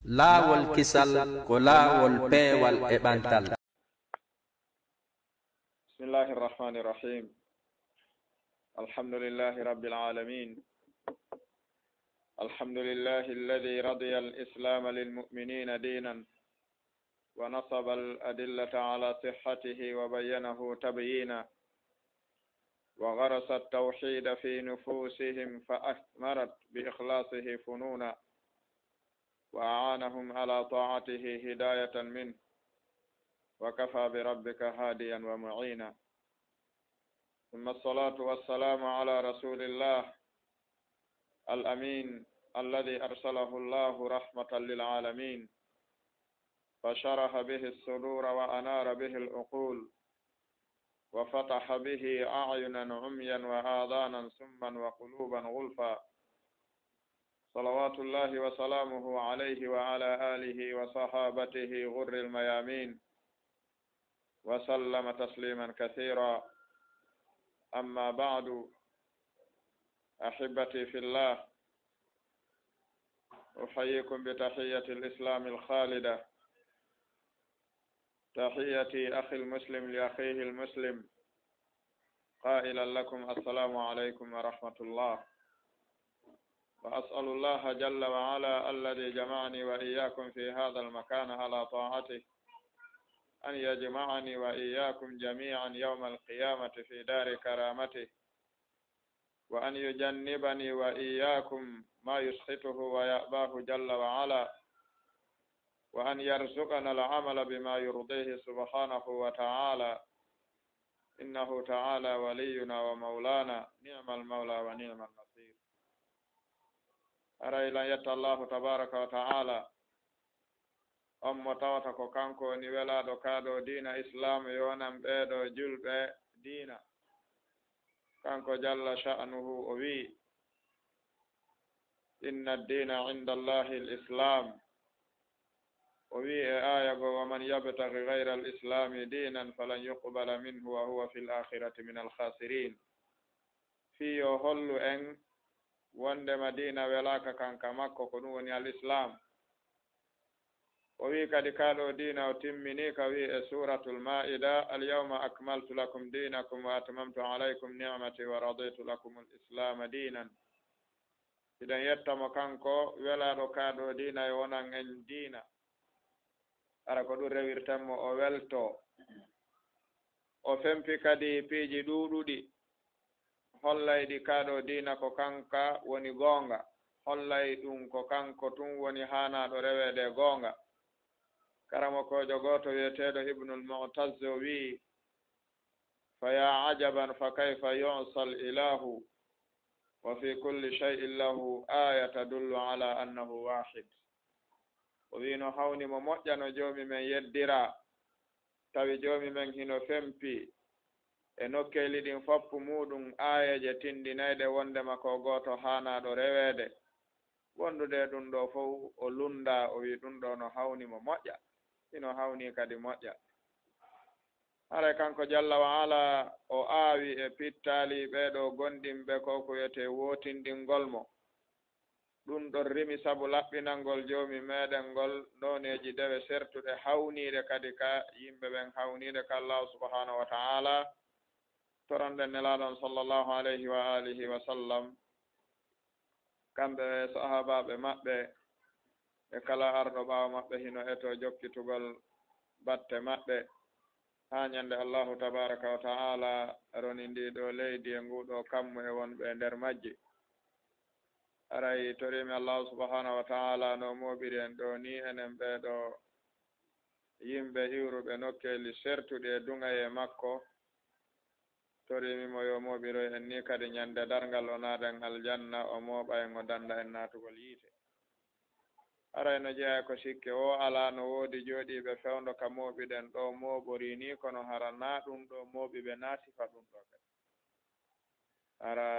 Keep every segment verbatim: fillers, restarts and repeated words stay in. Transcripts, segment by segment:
Laawol kisal ko laawol peewal e ɓantal. بسم الله الرحمن الرحيم. الحمد لله رب العالمين. الحمد لله الذي رضي الإسلام للمؤمنين دينا، ونصب الأدلة على صحته وبينه تبيينا، وغرس التوحيد في نفوسهم فأثمرت بإخلاصه فنونا، وأعانهم على طاعته هداية منه، وكفى بربك هاديا ومعينا. ثم الصلاة والسلام على رسول الله الأمين الذي أرسله الله رحمة للعالمين، فشرح به الصدور وأنار به العقول، وفتح به أعينا عميا وآذانا صما وقلوبا غلفا، صلوات الله وسلامه عليه وعلى آله وصحابته غر الميامين، وسلم تسليما كثيرا. أما بعد، أحبتي في الله، أحييكم بتحية الإسلام الخالدة، تحية أخي المسلم لأخيه المسلم، قائلا لكم: السلام عليكم ورحمة الله. وأسأل الله جل وعلا الذي جمعني وإياكم في هذا المكان على طاعته أن يجمعني وإياكم جميعا يوم القيامة في دار كرامته، وأن يجنبني وإياكم ما يسخطه ويأباه جل وعلا، وأن يرزقنا العمل بما يرضيه سبحانه وتعالى، إنه تعالى ولينا ومولانا، نعم المولى ونعم النصير. Aray lan yetta Allahu tabaraka wa ta'ala, on mo tawata ko kanko woni welaaɗo kaa ɗoo diina Islaam, yo wonan ɓee ɗoo julɓe diina. Kanko jalla sha'nuhu o wi'i: إن الدين عند الله الإسلام. O wi'i e aaya goo: ومن يبتغ غير الإسلام دينا فلن يقبل منه وهو في الآخرة من الخاسرين. Fii yo hollu en wondema diina welaaka kan ka makko, ko ɗum woni al-Islaam. O wi'i kadi kaa ɗoo diina o timmini ka wi'i e Suuratul Maa'ida: اليوم أكملت لكم دينكم وأتممت عليكم نعمتي ورضيت لكم الإسلام دينا. Hiɗen yetta mo kanko welaaɗo kaa ɗoo diina, yo wonan en diina. Hara ko ɗum rewirten mo o weltoo. O fempi kadi piiji ɗuuɗuɗi, hollay ɗi kaa ɗoo diina ko kanka woni goonga, hollay ɗum ko kanko tun woni haanaaɗo reweede e goonga. Karamokoojo gooto wi'eteeɗo Ibnul Mu'taz o wi'i: فيا عجبا فكيف يعصى الإله وفي كل شيء له آية تدل على أنه واحد. O wi'i: No hawni mo moƴƴa no Joomi men yeddiraa, tawi Joomi men hino fempi e nokkeeli ɗin foppu muuɗum aayeeje tindinayɗe wondema ko gooto haanaaɗo reweede. Wondude e ɗum ɗoo fow, o lunndaa, o wi'i: Ɗum ɗoo no hawni mo moƴƴa, hino hawni kadi moƴƴa. Haray kanko jalla wa ala o aawi e pittaali ɓee ɗoo gomɗinɓe ko ko wi'etee wootinɗingol mo. Ɗum ɗon rimi sabu laɓɓinangol Joomi meɗen ngol nooneeji dewe sertuɗe hawniiɗe kadi ka yimɓe ɓen, hawniiɗe ka Allaahu subhaanahu wa ta'aalaa. Toronɗen Nelaaɗo on sallallahu alayhi wa alihi wa sallam, kamɓe e sahaabaaɓe maɓɓe e kala arɗo ɓaawo maɓɓe hino etoo jokkitugol batte maɓɓe haa ñande Allaahu tabaaraka wa ta'aalaa roni ndii ɗoo leydi e nguu ɗoo kammu e wonɓe e nder majji. Aray, toriimi Allaahu subhaanahu wa ta'aalaa no mooɓiri en ɗoo nii, enen ɓee ɗoo yimɓe iwruɓe nokkeeli sertuɗi e duŋayee makko, toriimi mo yo mooɓiroy en nii kadi ñande darngal o naada en aljanna, o mooɓa en, o dannda en naatugol yiite. Aray no jeyaa ko sikke woo alaa, no woodi jooɗiiɓe fewndo ka mooɓiɗen ɗoo mooɓorii nii, kono hara naa ɗum ɗoo mooɓi ɓe, naa sifa ɗum ɗoo kadi. Hara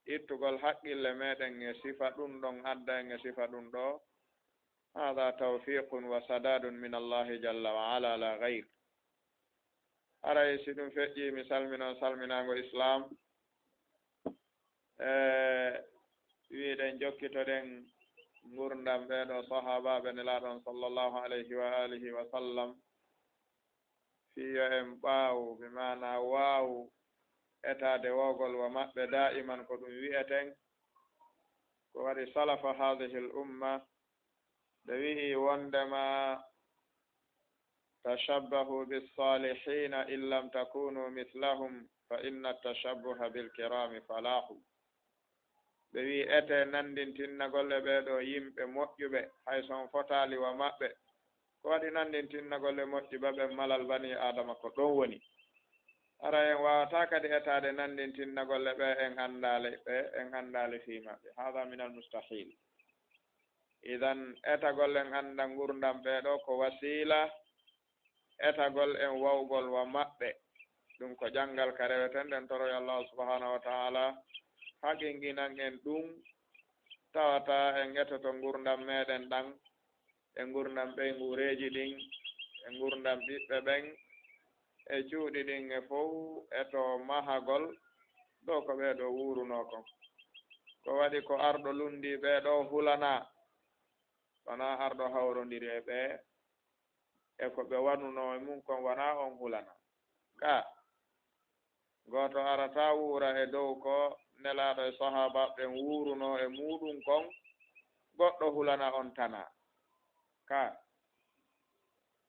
ittugol haqqille meɗen e sifa ɗum ɗon, adda en e sifa ɗum ɗoo, haadaa tawfiiqun wa sadaadun min Allaahi jalla wa ala laa gayr. Haray si ɗum feƴƴii, mi salminon salminaango Islaam. E wi'uɗen jokkitoɗen ngurndam ɓee ɗoo sahaabaaɓe Nelaaɗo on sallallahu alayhi wa alihi wa sallam, fii yo en ɓaawu, bi maana waawu etaade wawgol wa maɓɓe daa'iman ko ɗum wi'eten. Ko waɗi salafa haadihil umma, ɓe wi'i wondema, "Tashabbahu bis-saalihiina in lam takunu mithlahum, fa inna tashabbuha bil kiraami falaahu." Ɓe wi'i, "Ete nanndintinnagol e ɓee ɗoo yimɓe moƴƴuɓe, hay so on fotaali wa maɓɓe." Ko waɗi nanndintinnagol e moƴƴuɓe ɓen malal banii Aadama ko ɗon woni. Hara en waawataa kadi etaade nanndintinnagol e ɓe en anndaali ɓe, en anndaali fii maɓɓe. Haada minal mustahiil. Idan, etagol en annda ngurndam ɓee ɗoo ko wasiila etagol en wawgol wa maɓɓe. Ɗum ko janngal ka reweten, ɗen toroy Allaahu subhaanahu wa ta'aalaa haqiqinan en ɗum, tawata en etoto ngurndam meɗen ɗan, e ngurndam ɓeynguureeji ɗin, e ngurndam ɓiɓɓe ɓen, e cuuɗi ɗin e fow, e to mahagol ɗoo ko ɓee ɗoo wuurunoo kon. Ko waɗi ko arɗo lunndii ɓee ɗoo hulanaa, wanaa arɗo hawrondiri e ɓe, e ko ɓe wanunoo e mun kon wanaa on hulanaa. Ka gooto arataa wuura e dow ko Nelaaɗo e sahaabaaɓe ɓen wuurunoo e muuɗum kon, goɗɗo hulana on tanaa. Ka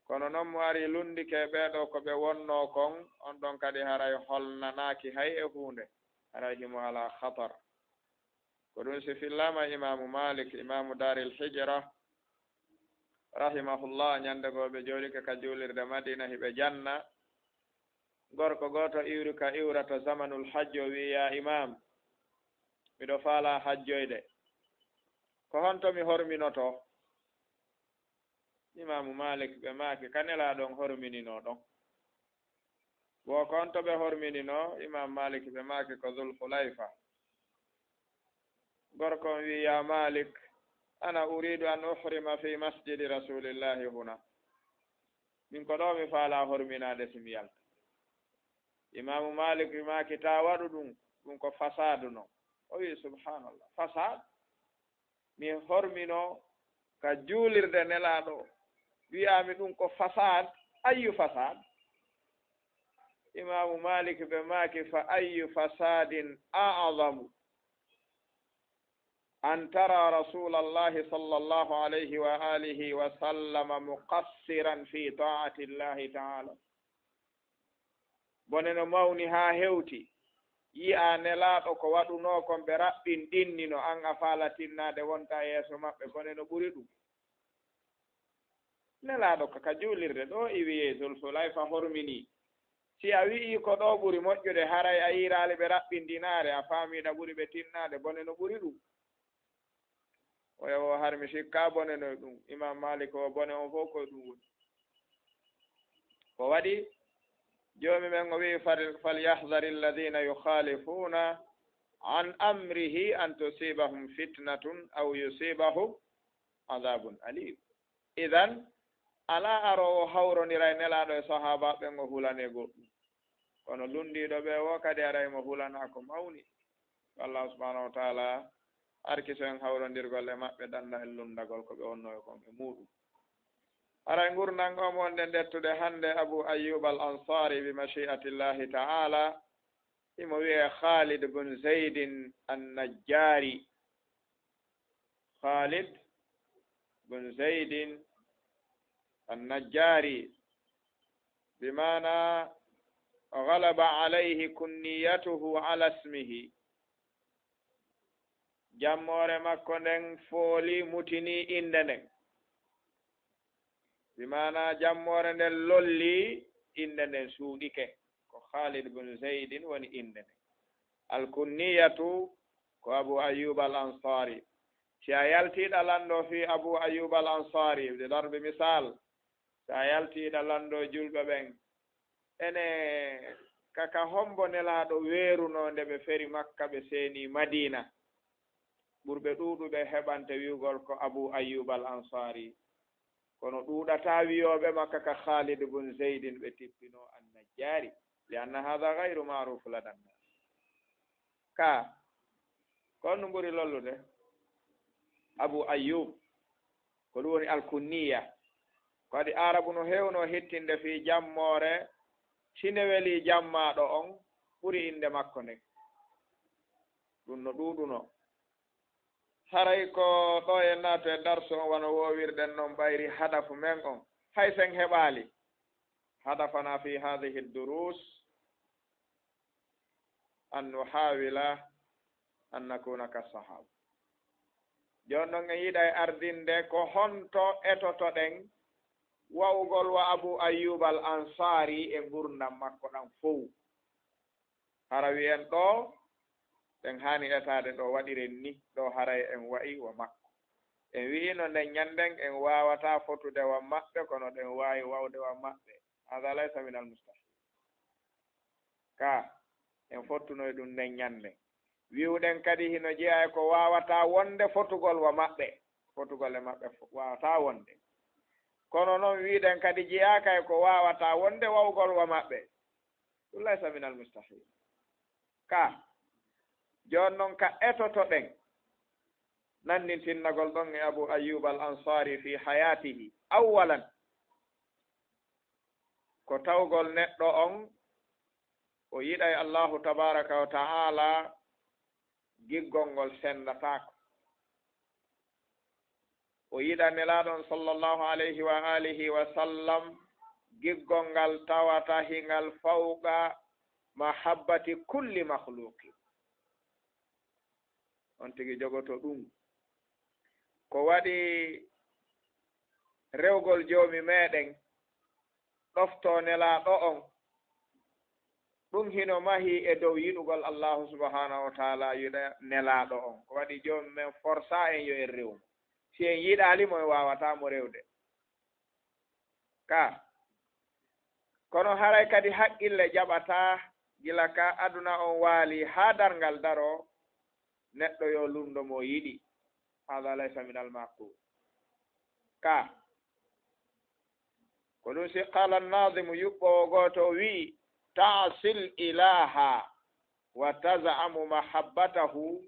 kono non mo ari lunndike ɓee ɗoo ko ɓe wonnoo kon, on ɗon kadi haray holnanaaki hay e huunde, haray himo alaa khatar. Ko ɗum si fillaama Imaamu Maalik, Imaamu Daaril Hijra, rahimahullah, ñande goo ɓe jooɗike ka juulirde Madiina, hiɓe janna. Gorko gooto iwri ka iwrata zamanul hajji, o wi'i, "Yaa Imaam, miɗo faalaa hajjoyde. Ko honto mi horminotoo?" Imaamu Maalik ɓe maaki, "Ka Nelaaɗo on hormininoo ɗon." Wo ko honto ɓe hormininoo? Imaam Maalik ɓe maaki, "Ko Zul Hulayfa." Gorko on wi'i, "Yaa Maalik, ana uriidu an uhrima fi masjidi Rasuulillaahi huna." Min ko ɗoo mi faalaa horminaade si mi yalta. Imaamu Maalik ɓe maaki, "Taa waɗu ɗum, ɗum ko fasaadu non." O wi'i, "Subhaanallah, fasaad? Mi horminoo ka juulirde Nelaaɗo, wi'aami ɗum ko fasaad, ayyu fasaad?" Imaamu Maalik ɓe maaki, "Fa ayyu fasaadin a'zamu an tara Rasuulallahi sallallahu alayhi wa alihi wa sallama muqassiran fi taa'atillahi ta'ala?" Bone no mawni haa hewti, yi'aa Nelaaɗo ko waɗunoo kon, ɓe raɓɓinɗinni no, an a faala tinnaade wonta yeeso maɓɓe, bone no ɓuri ɗum. Nelaaɗo ka, ka juulirde ɗoo iwi yeeso Zul Hulayfa horminii. Si a wi'ii ko ɗoo ɓuri moƴƴude, haray a yiiraali ɓe raɓɓinɗinaare, a faamii ɗa ɓuri ɓe tinnaade, bone no ɓuri ɗum. Oya o har mi sikkaa bone no ɗum. Imaam Maalik o bone on fow ko ɗum woni. Ko waɗi Joomi men o wi'i, "Fal-, falyahdhari alladhina yukhalifuna an amrihi an tusibahum fitnatun aw yusibahum adhabun alim." Idan, alaa aroowo hawrondira e Nelaaɗo e sahaabaaɓe ɓen o hulanee goɗɗum. Kono lunndiiɗo ɓe o kadi aray mo hulanaa ko mawni. Ko Allah subhanahu wa ta'ala arkiso en hawrondirgol e maɓɓe, dannda en lunndagol ko ɓe wonnoo kon e muuɗum. Haray ngurndan on wonde dettude hannde Abu Ayyub al Ansari bi mashi'atillahi ta'ala, himo wi'ee Khalid bun Zaydin an-Najjari. Khalid bun Zaydin an-Najjari, bi maana ghalaba alayhi kunniyatuhu ala ismihi. Jammoore makko nden fooli, mutini innde nden. Bi maana jammoore nden lolli, innde nden suuɗike. Ko Khalid bun Zaydin woni innde nden. Al-kunniyatu ko Abu Ayyub al Ansari. Si a yaltii ɗa lanndoo fii Abu Ayyub al Ansari, bi darbi misal, si a yaltii ɗa lanndoo julɓe ɓen, ene ka, ka hombo Nelaaɗo weerunoo nde ɓe feri Makka, ɓe seenii Madiina? Ɓurɓe ɗuuɗuɓe heɓante wi'ugol ko Abu Ayyub al Ansari. Kono ɗuuɗataa wi'ooɓe Makka ka Khalid bun Zaydin ɓe tippinoo an-Najjari, li anna hadha ghayru ma'ruf lada nnas. Ka, ko honɗum ɓuri lollude? Abu Ayyub, ko ɗum woni alkunniya. Ko adi Aarabu no heewno hettinde fii jammoore, si ne welii jammaaɗo on, ɓuri innde makko nden. Ɗum no ɗuuɗuno. Haray ko ɗo en naatu e darsu on, wano woowirɗen non ɓayri hadafu men on. Hay sen heɓaali hadafana fi hadhihi durus, an nuhawila an nakuna ka sahaba. Jooni non en yiɗay ardinde ko honto etotoɗen wa'ugol wa Abu Ayyub al Ansari e ngurndan makko ɗan fow. Hara wi'en ɗo, ɗen haani etaade ɗo waɗiren ni, ɗo haray en wa'i wa makko. En wi'ino nden ñannden en waawataa fotude wa maɓɓe, kono ɗen waawi wa'ude wa maɓɓe. Hada laysa min al mustahil. Ka, en fottunoy ɗum nden ñannden. Wi'uɗen kadi hino jeyaa e ko waawataa wonde fotugol wa maɓɓe. Fotugol e maɓɓe fo-, waawataa wonde. Kono non wi'uɗen kadi jeyaaka e ko waawataa wonde wa'ugol wa maɓɓe. Ɗum laysa min al mustahil. Ka, jooni non ka etotoɗen nanndintinnagol ɗon e Abu Ayyub al Ansari fi hayatihi. Awwalan, ko tawgol neɗɗo on o yiɗay Allahu tabaraka wa ta'ala, giggol ngol senndataako. O yiɗa Nelaaɗo on sallallahu alayhi wa alihi wa sallam, giggol ngal tawata hingal fawqa mahabbati kulli makhluqin. On tigi jogoto ɗum. Ko waɗi rewgol Joomi meɗen, ɗoftoo Nelaaɗo on, ɗum hino mahii e dow yiɗugol Allaahu subhaanahu wa ta'aalaa, yiɗa Nelaaɗo on. Ko waɗi Joomi men forsa en yo en rew mo. Si en yiɗaali mo, en waawataa mo rewde. Ka. Kono haray kadi haqqille jaɓataa gila ka aduna on waali haa darngal daroo, neɗɗo yo lunndo mo yiɗi. Hada laysa min al maqul. Ka. Ko ɗum si qala an-nazimu, yuɓɓoowo gooto o wi'i, "Ta'sil ilaha wa taz'amu mahabbatahu."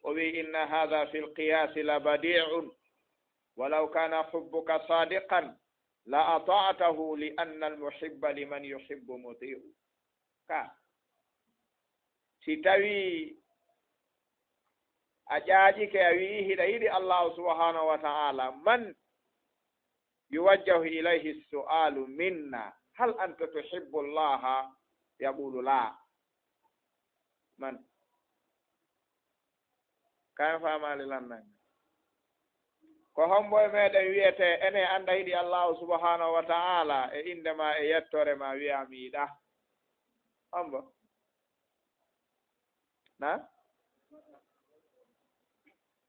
O wi'i, "Inna hadha fil qiyasi la badi'un. Walaw kana hubbuka sadiqan la ata'tahu li anna al-muhibba liman yuhibbu muti'u." Ka. Si tawii a ƴaaƴike, a wi'i hiɗa yiɗi Allaahu subhaanahu wa ta'aalaa, man yuwajjahu ilayhi su'aalu minna, hal anta tuhibbu Allaaha? Yaqulu laa. Man? Kayen faamaali lannan. Ko hombo e meɗen wi'ete, ene annda yiɗi Allaahu subhaanahu wa ta'aalaa e innde maa e yettoore maa, wi'a mi yiɗaa? Hombo? Na?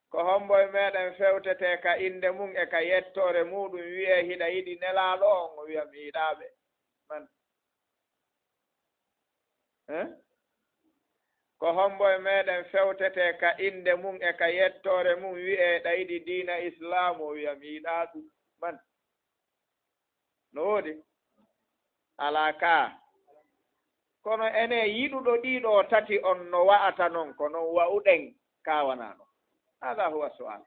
Ko hombo e meɗen fewtete ka innde mum e ka yettoore muɗum, wi'e hiɗa yiɗi Nelaaɗo on, o wi'a mi yiɗaa ɓe? Man? Eh? Ko hombo e meɗen fewtete ka innde mum e ka yettoore mum, wi'e ɗa yiɗi diina Islaamu, o wi'a mi yiɗaa ɗum? Man? No woodi? Alaa ka. Kono ene yiɗuɗo ɗiɗo tati on no wa'ata non, ko non wa'uɗen ka wanaa non? Hada huwa su'al.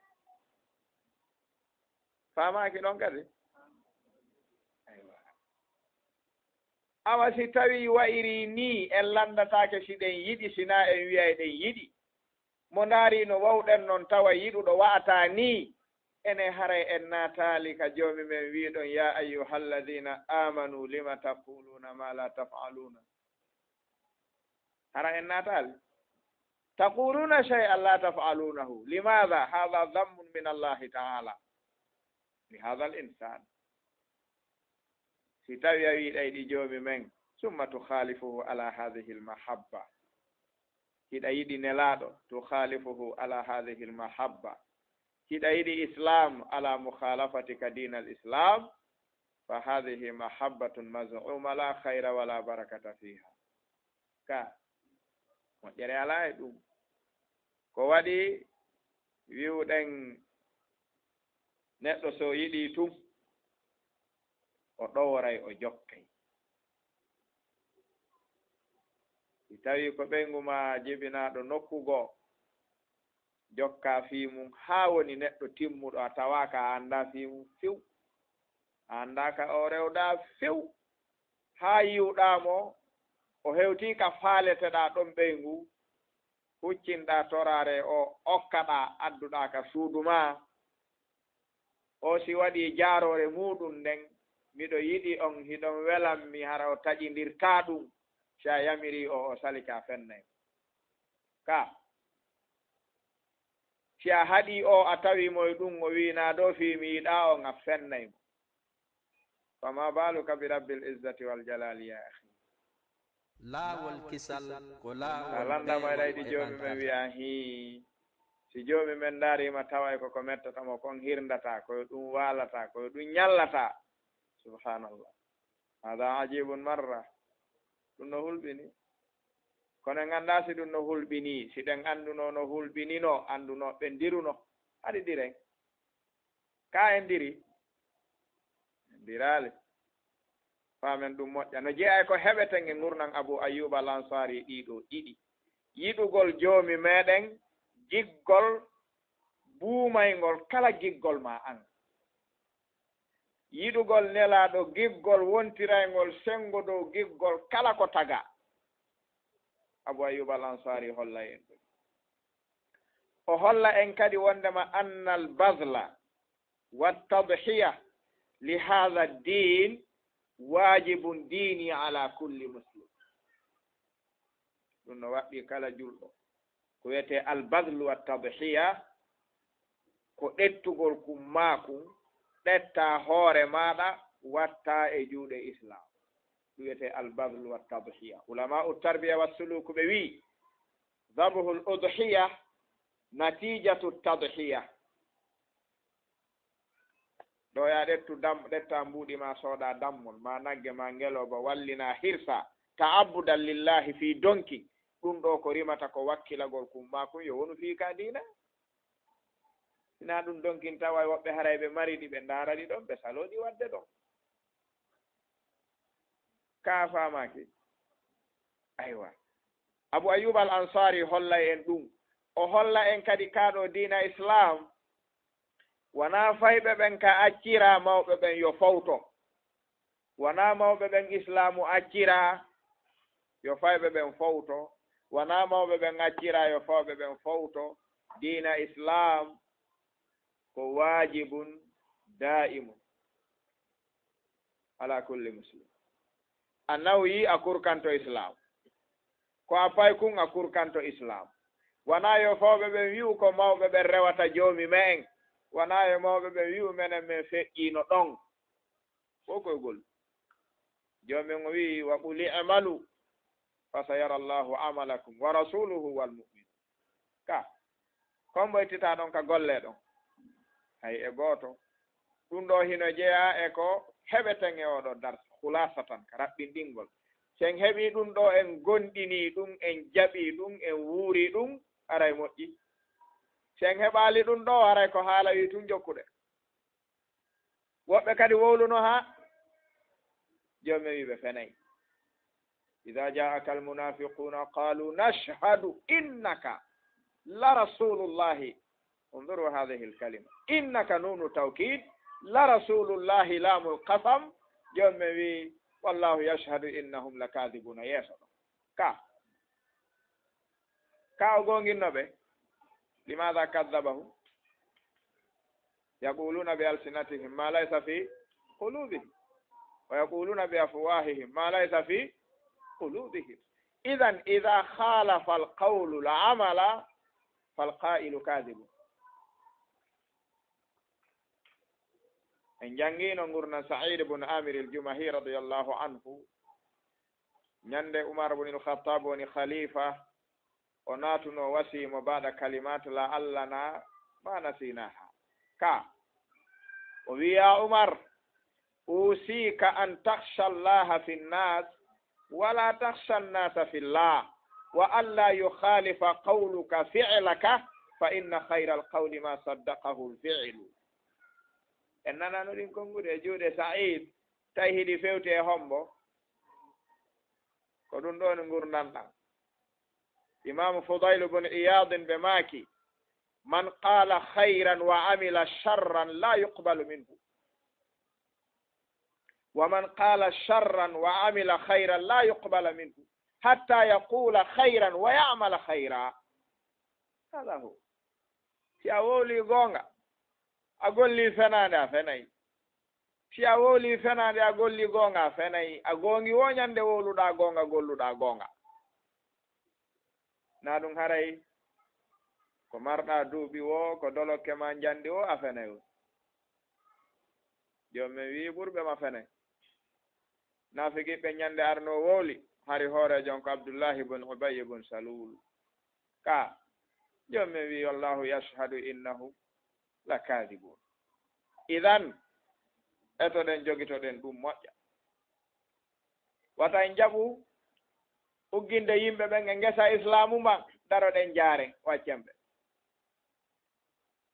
Faamaaki ɗon kadi? Aywa. Awa si tawii wa'irii nii, en lanndataake si ɗen yiɗi, sinaa en wi'ay ɗen yiɗi. Mo ndaari no wa'uɗen non tawa yiɗuɗo wa'ataa nii, ene haray en naataali ka Joomi men wi'uɗon, "Ya ayyuhalladhina amanu lima taquluna ma la taf'aluna." Hara en naataali? "Taquluna shay'an la taf'alunahu." Limadha? Hadha dhammun min Allahi ta'ala li hadha al-insan. Si tawi a wi'i ɗa yiɗi Joomi men, summa tukhalifuhu ala hadhihi al-mahabba. Hiɗa yiɗi Nelaaɗo, tukhalifuhu ala hadhihi al-mahabba. Hiɗa yiɗi Islam ala mukhalafatika din al-Islam, fa hadhihi mahabbatun maz'uma la khayra wa la barakata fiha. Ka, moƴƴere alaa e ɗum. Ko waɗi wi'uɗen neɗɗo so yiɗii tun, o ɗoworay, o jokkay. Si tawii ko ɓeyngu maa jibinaaɗo nokku goo, jokkaa fii mum haa woni neɗɗo timmuɗo, a tawaaka a anndaa fii mum few, a anndaa ka o rewdaa few, haa yi'uɗaa mo, o hewtii ka faaleteɗaa ɗon ɓeyngu, huccinɗaa toraare o okkaɗaa, adduɗaa ka suudu maa, o si waɗii jaaroore muuɗum nden, miɗo yiɗi on, hiɗon welammi, hara o taƴindirtaa ɗum, si a yamirii o, o salike a fennay mo. Ka, si a haɗii o, a tawii mo e ɗum, o wi'i naa ɗoo fii mi yiɗaa on, a fennay mo. Fama baaluka bi rabbil izzati wal jalaali ya akhi. Laawol kisal ko laawol A lannda mo eɗa yiɗi joomi men wi'a hii. Si joomi men ndaariima taway ko ko mettata mo kon hirndata, ko e ɗum waalata, ko e ɗum ñallata. Subhanallah. Hada ajibun marra. Ɗum no hulɓini. Kono en anndaa si ɗum no hulɓini, si ɗen anndunoo no hulɓinino, anndunoo ɓe ndiruno, haɗi ndiren. Ka en ndiri? En ndiraali. Faamen ɗum moƴƴa. No jeyaa e ko heɓeten e ngurndan Abu Ayyuba al Ansari ɗiɗo ɗiɗi. Yiɗugol joomi meɗen, giggol, buumayngol kala giggol maa an. Yiɗugol nelaaɗo, giggol wontirayngol senngo dow giggol kala ko tagaa. Abu Ayyuba al Ansari hollay en ɗum. O holla en kadi wonndema anna al badla wa tadhiya li hadha ad-din wajibun dini ala kulli muslim. Ɗum no waɗɗii kala julɗo. Ko wiyetee al badlu wa tadhiya, ko ɗettugol kun maa kun, ɗettaa hoore maaɗa, wattaa e juuɗe Islam. Ɗum wiyetee al badlu wa tadhiya. Ulama'u tarbiya wa suluku ɓe wi'i, dhabhul udhiya natijatu tadhiya. Ɗo ya ɗettu dam-, ɗetta mbuuɗi maa, sooda dammol, maa nagge, maa ngelooba, wallina, hirsa, ta'abbudan lillahi fii donki. Ɗum ɗo ko rimata ko wakkilagol kun maa kun yo wonu fii ka diina. Sinaa ɗum donkin tawa e woɓɓe haray ɓe mari ɗi, ɓe ndaara ɗi ɗon, ɓe saloo ɗi waɗde ɗon. Ka faamaaki? Aywa. Abu Ayyub al Ansari hollay en ɗum. O holla en kadi kaa ɗo diina Islam, wanaa fayɓe ɓen ka acciraa mawɓe ɓen yo fowto. Wanaa mawɓe ɓen Islaamu acciraa yo fayɓe ɓen fowto. Wanaa mawɓe ɓen acciraa yo fawɓe ɓen fowto. Diina Islam ko waajibun daa'imun ala kulli muslim. A nawyi, a kurkanto Islam. Ko a pay kun, a kurkanto Islam. Wanaa yo fawɓe ɓen wi'u ko mawɓe ɓen rewata joomi me'en. Wanaa yo mawɓe ɓen wi'u menen men feƴƴiino ɗon. Fow koygol. Joomi on o wi'i, "Wa qul i'malu, fa sayara Allahu amalakum wa rasuluhu wal mu'minun." Ka, kon mboytitaa ɗon ka golle ɗon. Hay e gooto. Ɗum ɗo hino jeyaa e ko heɓeten e oo ɗoo dars, khulasa tan, ka raɓɓinɗingol. Si en heɓii ɗum ɗo, en gondinii ɗum, en jaɓii ɗum, en wuurii ɗum, haray moƴƴi. Si en heɓaali ɗum ɗo, haray ko haala wii tun jokkude. Woɓɓe kadi wowluno haa joomi wi'i ɓe fenay. Idha ja'aka al-munafiquna qalu nashhadu innaka la rasulullahi. Unzuru hadhihi al-kalima. Innaka nunu tawkid, la rasulullahi lamul qasam. Joomi wi'i, wallahu yashhadu innahum lakadhibuna. Yeeso ɗo. Ka. Ka o goonginno ɓe. Limadha kadhabahum? Yaquluna bi alsinatihim ma laysa fi qulubihim. Wa yaquluna bi afwahihim ma laysa fi qulubihim. Idhan idha khalafa al-qawlu al-amala fal-qa'ilu kadhibun. En janngiino ngurndan Sa'id ibn Amir al-Jumahi radiyallahu anhu. Ñande Umar ibn al-Khattab woni khalifa, o naatuno wasi mo ba'da kalimat la'allana ma nasinaha. Ka, o wi'i, "Ya Umar, usika an takhsha Allaha fi nnas, wa la takhsha nnasa fi llah, wa an la yukhalifa qawluka fi'laka, fa inna khayra al-qawli ma saddaqahu al-fi'lu." En nanano ɗin konnguɗi e juuɗe Sa'id, tawi hiɗi fewti e hombo? Ko ɗum ɗo woni ngurndan ɗan. Imaamu Fudayl ibn Iyadin ɓe maaki, من قال خيرا وعمل شرا لا يقبل منه، ومن قال شرا وعمل خيرا لا يقبل منه، حتى يقول خيرا ويعمل خيرا. هذا هو. Si a wowlii goonga, a gollii fenaande, a fenay. Si a wowlii fenaande, a gollii goonga, a fenay. A goongi woo ñande wowluɗaa goonga, golluɗaa goonga. Naa ɗum haray ko marɗaa duuɓi woo, ko dolokke maa njanndi woo, a fenay woo. Joom men wi'i ɓurɓe ma fenay. Naafiqiiɓe ñande arno wowli, hari hooreejo on ko Abdullahi bun Ubayy bun Salul. Ka, joom men wi'i, "Wallahu yashhadu innahum lakadibun." Idan, etoɗen, jogitoɗen ɗum moƴƴa. Wata en jaɓu ugginde yimɓe ɓen e ngesa Islaamu mban, daroɗen jaaren, waccen ɓe.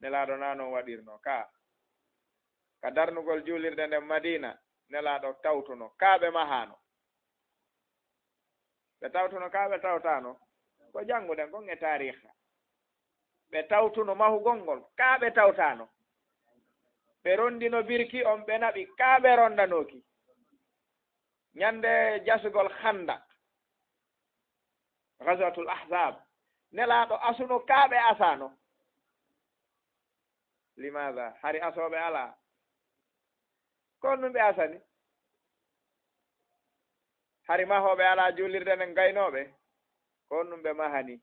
Nelaaɗo naa non waɗirno ka. Ka darnugol juulirde nden Madiina, Nelaaɗo tawtuno ka ɓe mahaano. Ɓe tawtuno ka ɓe tawtaano, ko jannguɗen kon e taariiha. Ɓe tawtuno mahugol ngol ka ɓe tawtaano. Ɓe ronndino birki on, ɓe naɓi ka ɓe ronndanooki. Ñande jasugol Khandak, Ghazwatul Ahzab, Nelaaɗo asuno ka ɓe asaano. Limaada? Hari asooɓe alaa. Ko honɗum ɓe asani? Hari mahooɓe alaa juulirde nden gaynooɓe. Ko honɗum ɓe mahani?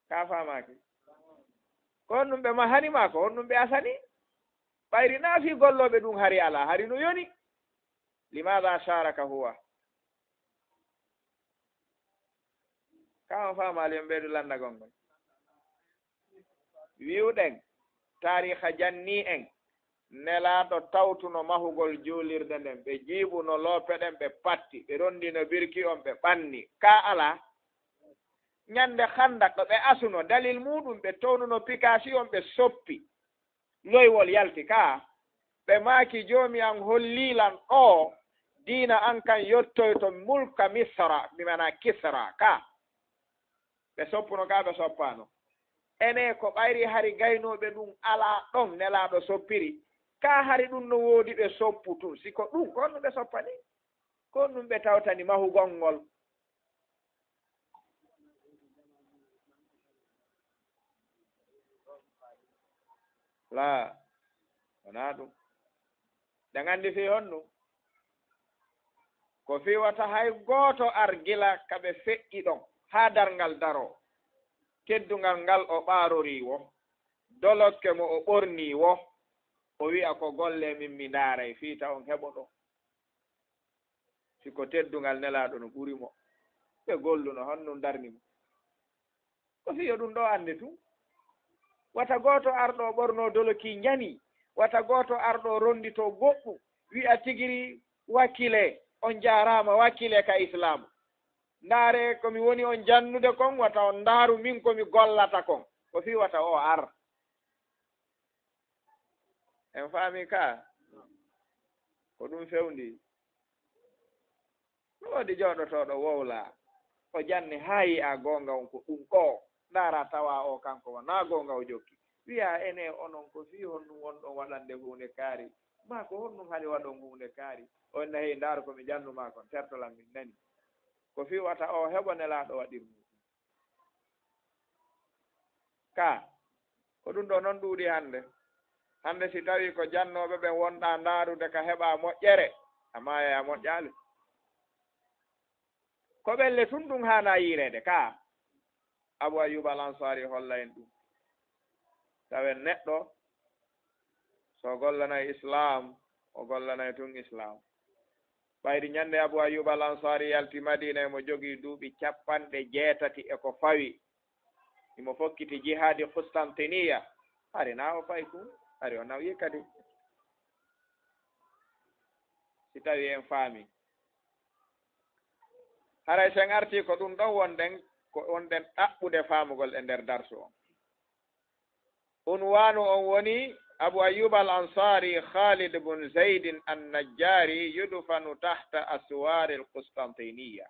Ka faamaaki. Ko honɗum ɓe mahani maa ko honɗum ɓe asani? Ɓayri naa fii gollooɓe ɗum hari alaa, hari no yoni. Limaada sharaka huwa? Ka on faamaali, on ɓeydu lanndagol ngol. Wi'uɗen, taariiha jannii en, Nelaaɗo tawtuno mahugol juulirde nden, ɓe jiiɓuno loope ɗen, ɓe patti, ɓe ronndino birki on, ɓe ɓanni. Ka alaa? Ñande Khandak, ɓe asuno, dalil muuɗum, ɓe townuno pikaasi on, ɓe soppi loywol yalti ka. Ɓe maaki, "Joomi an, hollii lan ɗoo diina an kan yottoyto mulka Misra, bi maana Kisra ka." Ɓe soppuno ka, ɓe soppaano. Enee, ko ɓayri hari gaynooɓe ɗum alaa ɗon Nelaaɗo soppiri? Ka hari ɗum no woodi ɓe soppu tun? Si ko ɗum, ko honno ɓe soppani? Ko honɗum ɓe tawtani mahugol ngol? Laa, wonaa ɗum. Ɗen anndi fii honɗum? Ko fii wata hay gooto ar gila ka ɓe feƴƴi ɗon haa darngal daroo. Teddungal ngal o ɓaarorii woo, dolokke mo o ɓornii woo, o wi'a, "Ko golle min mi ndaaray, fii ta on heɓo ɗoo." Si ko teddungal Nelaaɗo no ɓuri mo, ɓe golluno, honɗum darni mo? Ko fii yo ɗum ɗoo annde tun. Wata gooto ar ɗoo ɓornoo doloki njani, wata gooto ar ɗoo ronnditoo goɗɗum, wi'a tigiri, "Wakilee, on jaaraama, wakilee ka Islaamu. Ndaaree ko mi woni on jannude kon, wata on ndaaru min ko mi gollata kon." Ko fii wata oo ar. En faami ka? Ko ɗum fewndi. No woodi jooɗotooɗo wowla, o janni haa yi'a goonga on ko ɗum ko. Ndaara tawa o kanko wonaa goonga o jokki. Wi'a, "Enee, onon ko fii honɗum wonɗon waɗande huunde kaari? Maa ko honɗum haɗi waɗon huunde kaari?" O inna, "Hey, ndaaru ko mi jannu maa kon, tertolan min nani." Ko fii wata o heɓo Nelaaɗo waɗir mum. Ka, ko ɗum ɗoo non ɗuuɗi hannde. Hannde si tawii ko jannooɓe ɓen wonɗaa ndaarude ka heɓaa moƴƴere, a maayay a moƴƴaali. Ko ɓelle tun ɗum haanaa yiireede ka. Abu Ayyub al Ansari holla en ɗum. Tawen neɗɗo so gollanay Islaam, o gollanay tun Islaam. Ɓayri ñande Abu Ayyub al Ansari yalti Madiina, emo jogii duuɓi capanɗe jeetati e ko fawi. Imo fokkiti jihaadi Qustantiniya. Hari na o fayi kun, hari o nawi kadi. Si tawi en faami. Haray sen arti ko ɗum ɗon wonɗen, ko wonɗen ɗaɓɓude faamugol e nder darsu on. Unwaanu on woni Abu Ayyub al Ansari Khalid bun Zaydin an Najjari yudfanu tahta aswari al Qustantiniya.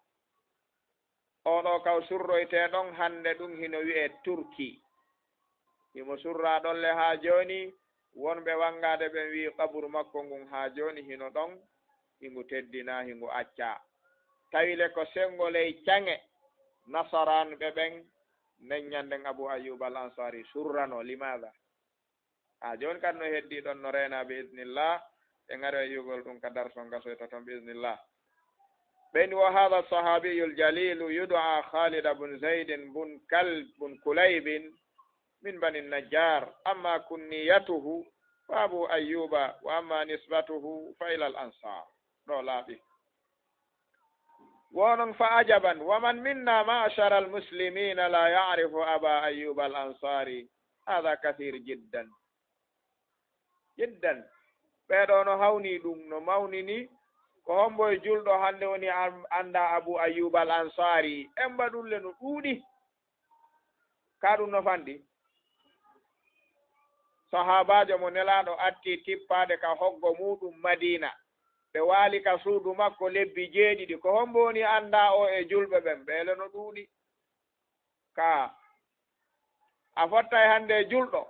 Oo ɗoo kaw surroytee ɗon hannde ɗum hino wi'ee Turki. Himo surraa ɗon le haa jooni, wonɓe wanngaade ɓen wi'i qaburu makko ngun haa jooni hino ɗon, hingu teddinaa, hingu accaa. Tawi le ko senngo ley caŋe nasaraanɓe ɓen, neññan nden Abu Ayyub al Ansari surranoo, limaada? Haa jooni kadi no heddii ɗon no reenaa bi iznillah, en aroya yi'ugol ɗum ka darsu on gasoyta ton bi iznillah. Ɓen wo hada sahabiyul jalilu yud'a Khalid bun Zaidin bun Kalb bun Kulaybin min bani Najjar, amma kunniyatuhu fa Abu Ayyuba, wa amma nisbatuhu fa ila al Ansar. Ɗo laaɓi. Wonon fa ajaban, wa man minna ma'shara al muslimina la ya'rifu Aba Ayyub al Ansari. Hada kathir jiddan. Jiddan. Ɓee ɗoo no hawnii ɗum, no mawnini. Ko hombo e julɗo hannde woni an-, anndaa Abu Ayyub al Ansari? En mbaɗulle no ɗuuɗi. Ka ɗum no fanɗi. Sahaabaajo mo Nelaaɗo atti tippaade ka hoggo muuɗum Madiina. Ɓe waali ka suudu makko lebbi jeeɗiɗi. Ko hombo woni anndaa o e julɓe ɓen? Ɓee le no ɗuuɗi. Ka a fottay hannde e julɗo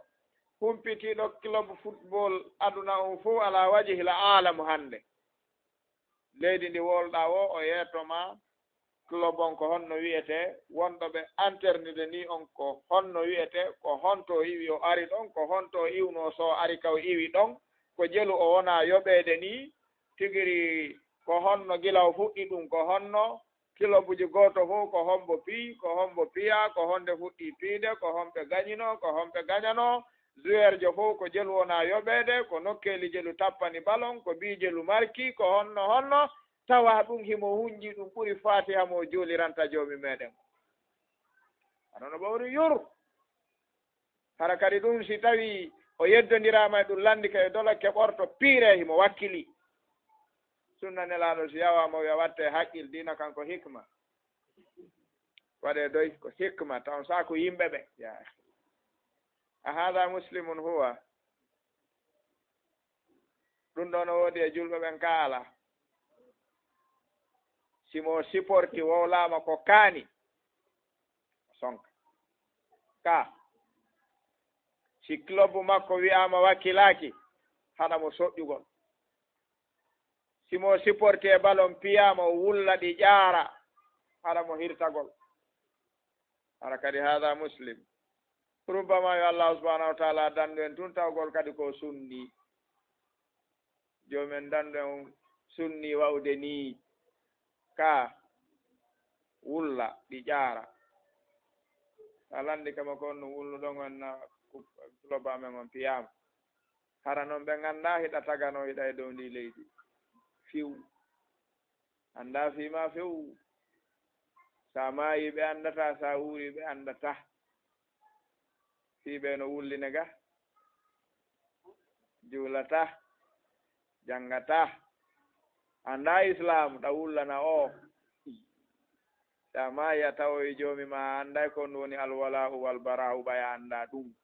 humpitiiɗo club football aduna on fow ala wajihil aalam hannde. Leydi ndi wolɗaa wo, o yeeto ma club on ko honno wi'etee, wonɗo ɓe entrainede nii on ko honno wi'etee, ko honto o iwi o ari ɗon, ko honto o iwnoo so o ari ka o iwi ɗon, ko jelu o wonaa yoɓeede nii, tigiri ko honno gila o fuɗɗi ɗum, ko honno kilobuji gooto fof ko hombo piyi, ko hombo piyaa, ko honde fuɗɗii piide, ko honɓe gañinoo, ko honɓe gañanoo, joueurjo fof ko jelu wonaa yoɓeede, ko nokkeeli jelu tappani balon, ko bii jelu marki, ko honno honno, tawa ɗum himo hunji, ɗum ɓuri Fatiha mo juuliranta Joomi meɗen. Hano no ɓawri yur. Hara kadi ɗum si tawi o yeddondiraama e ɗum lanndike e dolokke ɓorto piire himo wakkili. Sunna Nelaaɗo si yawaama o wi'a watte haqqil, diina kan ko hikma. Waɗee doy ko hikma, taw on saaku yimɓe ɓe. Ya akhi. A hada muslimun huwa? Ɗum ɗo no woodi e julɓe ɓen ka ala? Si mo siporti wowlaama ko kaani, sonka. Ka, si club makko wi'aama wakkilaaki, haɗa mo soƴƴugol. Si mo siporti e balon piyaama, o wulla ɗi ƴaara, haɗa mo hirtagol. Hara kadi hada muslim. Rubbama yo Allahu subhanahu wa ta'ala dandu en tun tawgol kadi ko sunni. Joomi en dandu en sunni wawde ni ka wulla ɗi ƴaara. A landi kama ko on ɗum wulluɗon on na ku-, club amen on piyaama. Hara non ɓe nganndaa hiɗa taganoo hiɗa e dow ndi leydi. Fiw. Anndaa fii maa few. Sa maayi ɓe anndataa, sa wuuri ɓe anndataa. Fii ɓe no wulline ga. Juulataa. Janngataa. Anndaa Islaam, ɗa wullana o. Sa maayi a tawoyi joomi ma, a annday ko ɗum woni alwalaa'u wal baraa'u, ɓay a anndaa ɗum.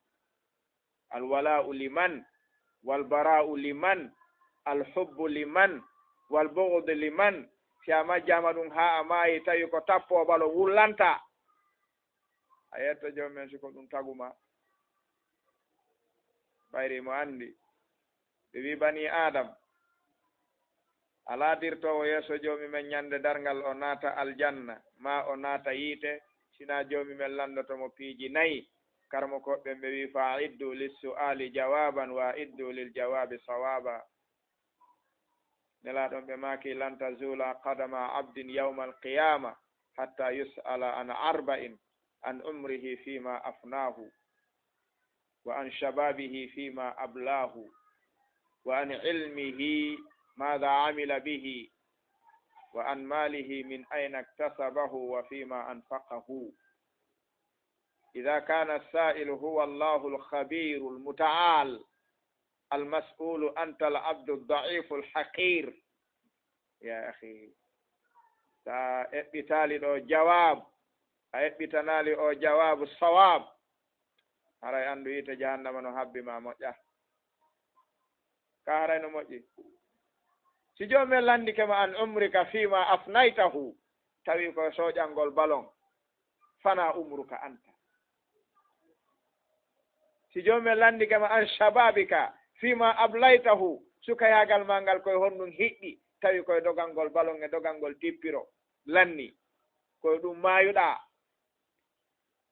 Alwalaa'u liman, wal baraa'u liman, al hubbu liman, wal bughdu liman. Si a majjaama ɗum haa a maayi, tawi ko tappoo balo wullanta. A yetto joom men si ko ɗum taguma. Ɓayri mo anndi. Ɓe wi bani Adam, alaa dirtoowo yeeso Joomi men ñande darngal o naata aljanna, maa o naata yiite, sinaa Joomi men lanndoto mo piiji nayi. Karamokooɓe ɓen ɓe wi, fa a'iddu lissu'aali jawaaban wa a'iddu lil jawaabi sawaaba. Nelaaɗo on ɓe maaki, lan tazuula qadama abdin yawmal qiyaama hatta yus'ala an arba'in, an umrihi fima afnaahu, wa an shababihi fima ablahu, wa an ilmihi madha amila bihi, wa an malihi min ayna iktasabahu wa fima anfaqahu. Idha kana as-sa'ilu huwa Allahu al-khabiru al-muta'al, al-mas'ulu anta al-abdu ad-da'ifu al-haqir. Ya akhi, sa eɓɓitaali ɗo jawab, a eɓɓitanaali o jawaabu sawab, haray anndu yiite jahannama no habbi ma moƴƴa. Ka haray no moƴƴi. Si Joomi men lanndike ma an umrika fima afnaytahu, tawi ko soƴangol balon, Fana umruka anta. Si joomum en lanndike ma an shababika, fima ablaytahu, sukayaagal maa ngal koye honɗum hiɓɓi, tawi koye dogangol balon e dogangol dippiro, lanni, koye ɗum maayuɗaa.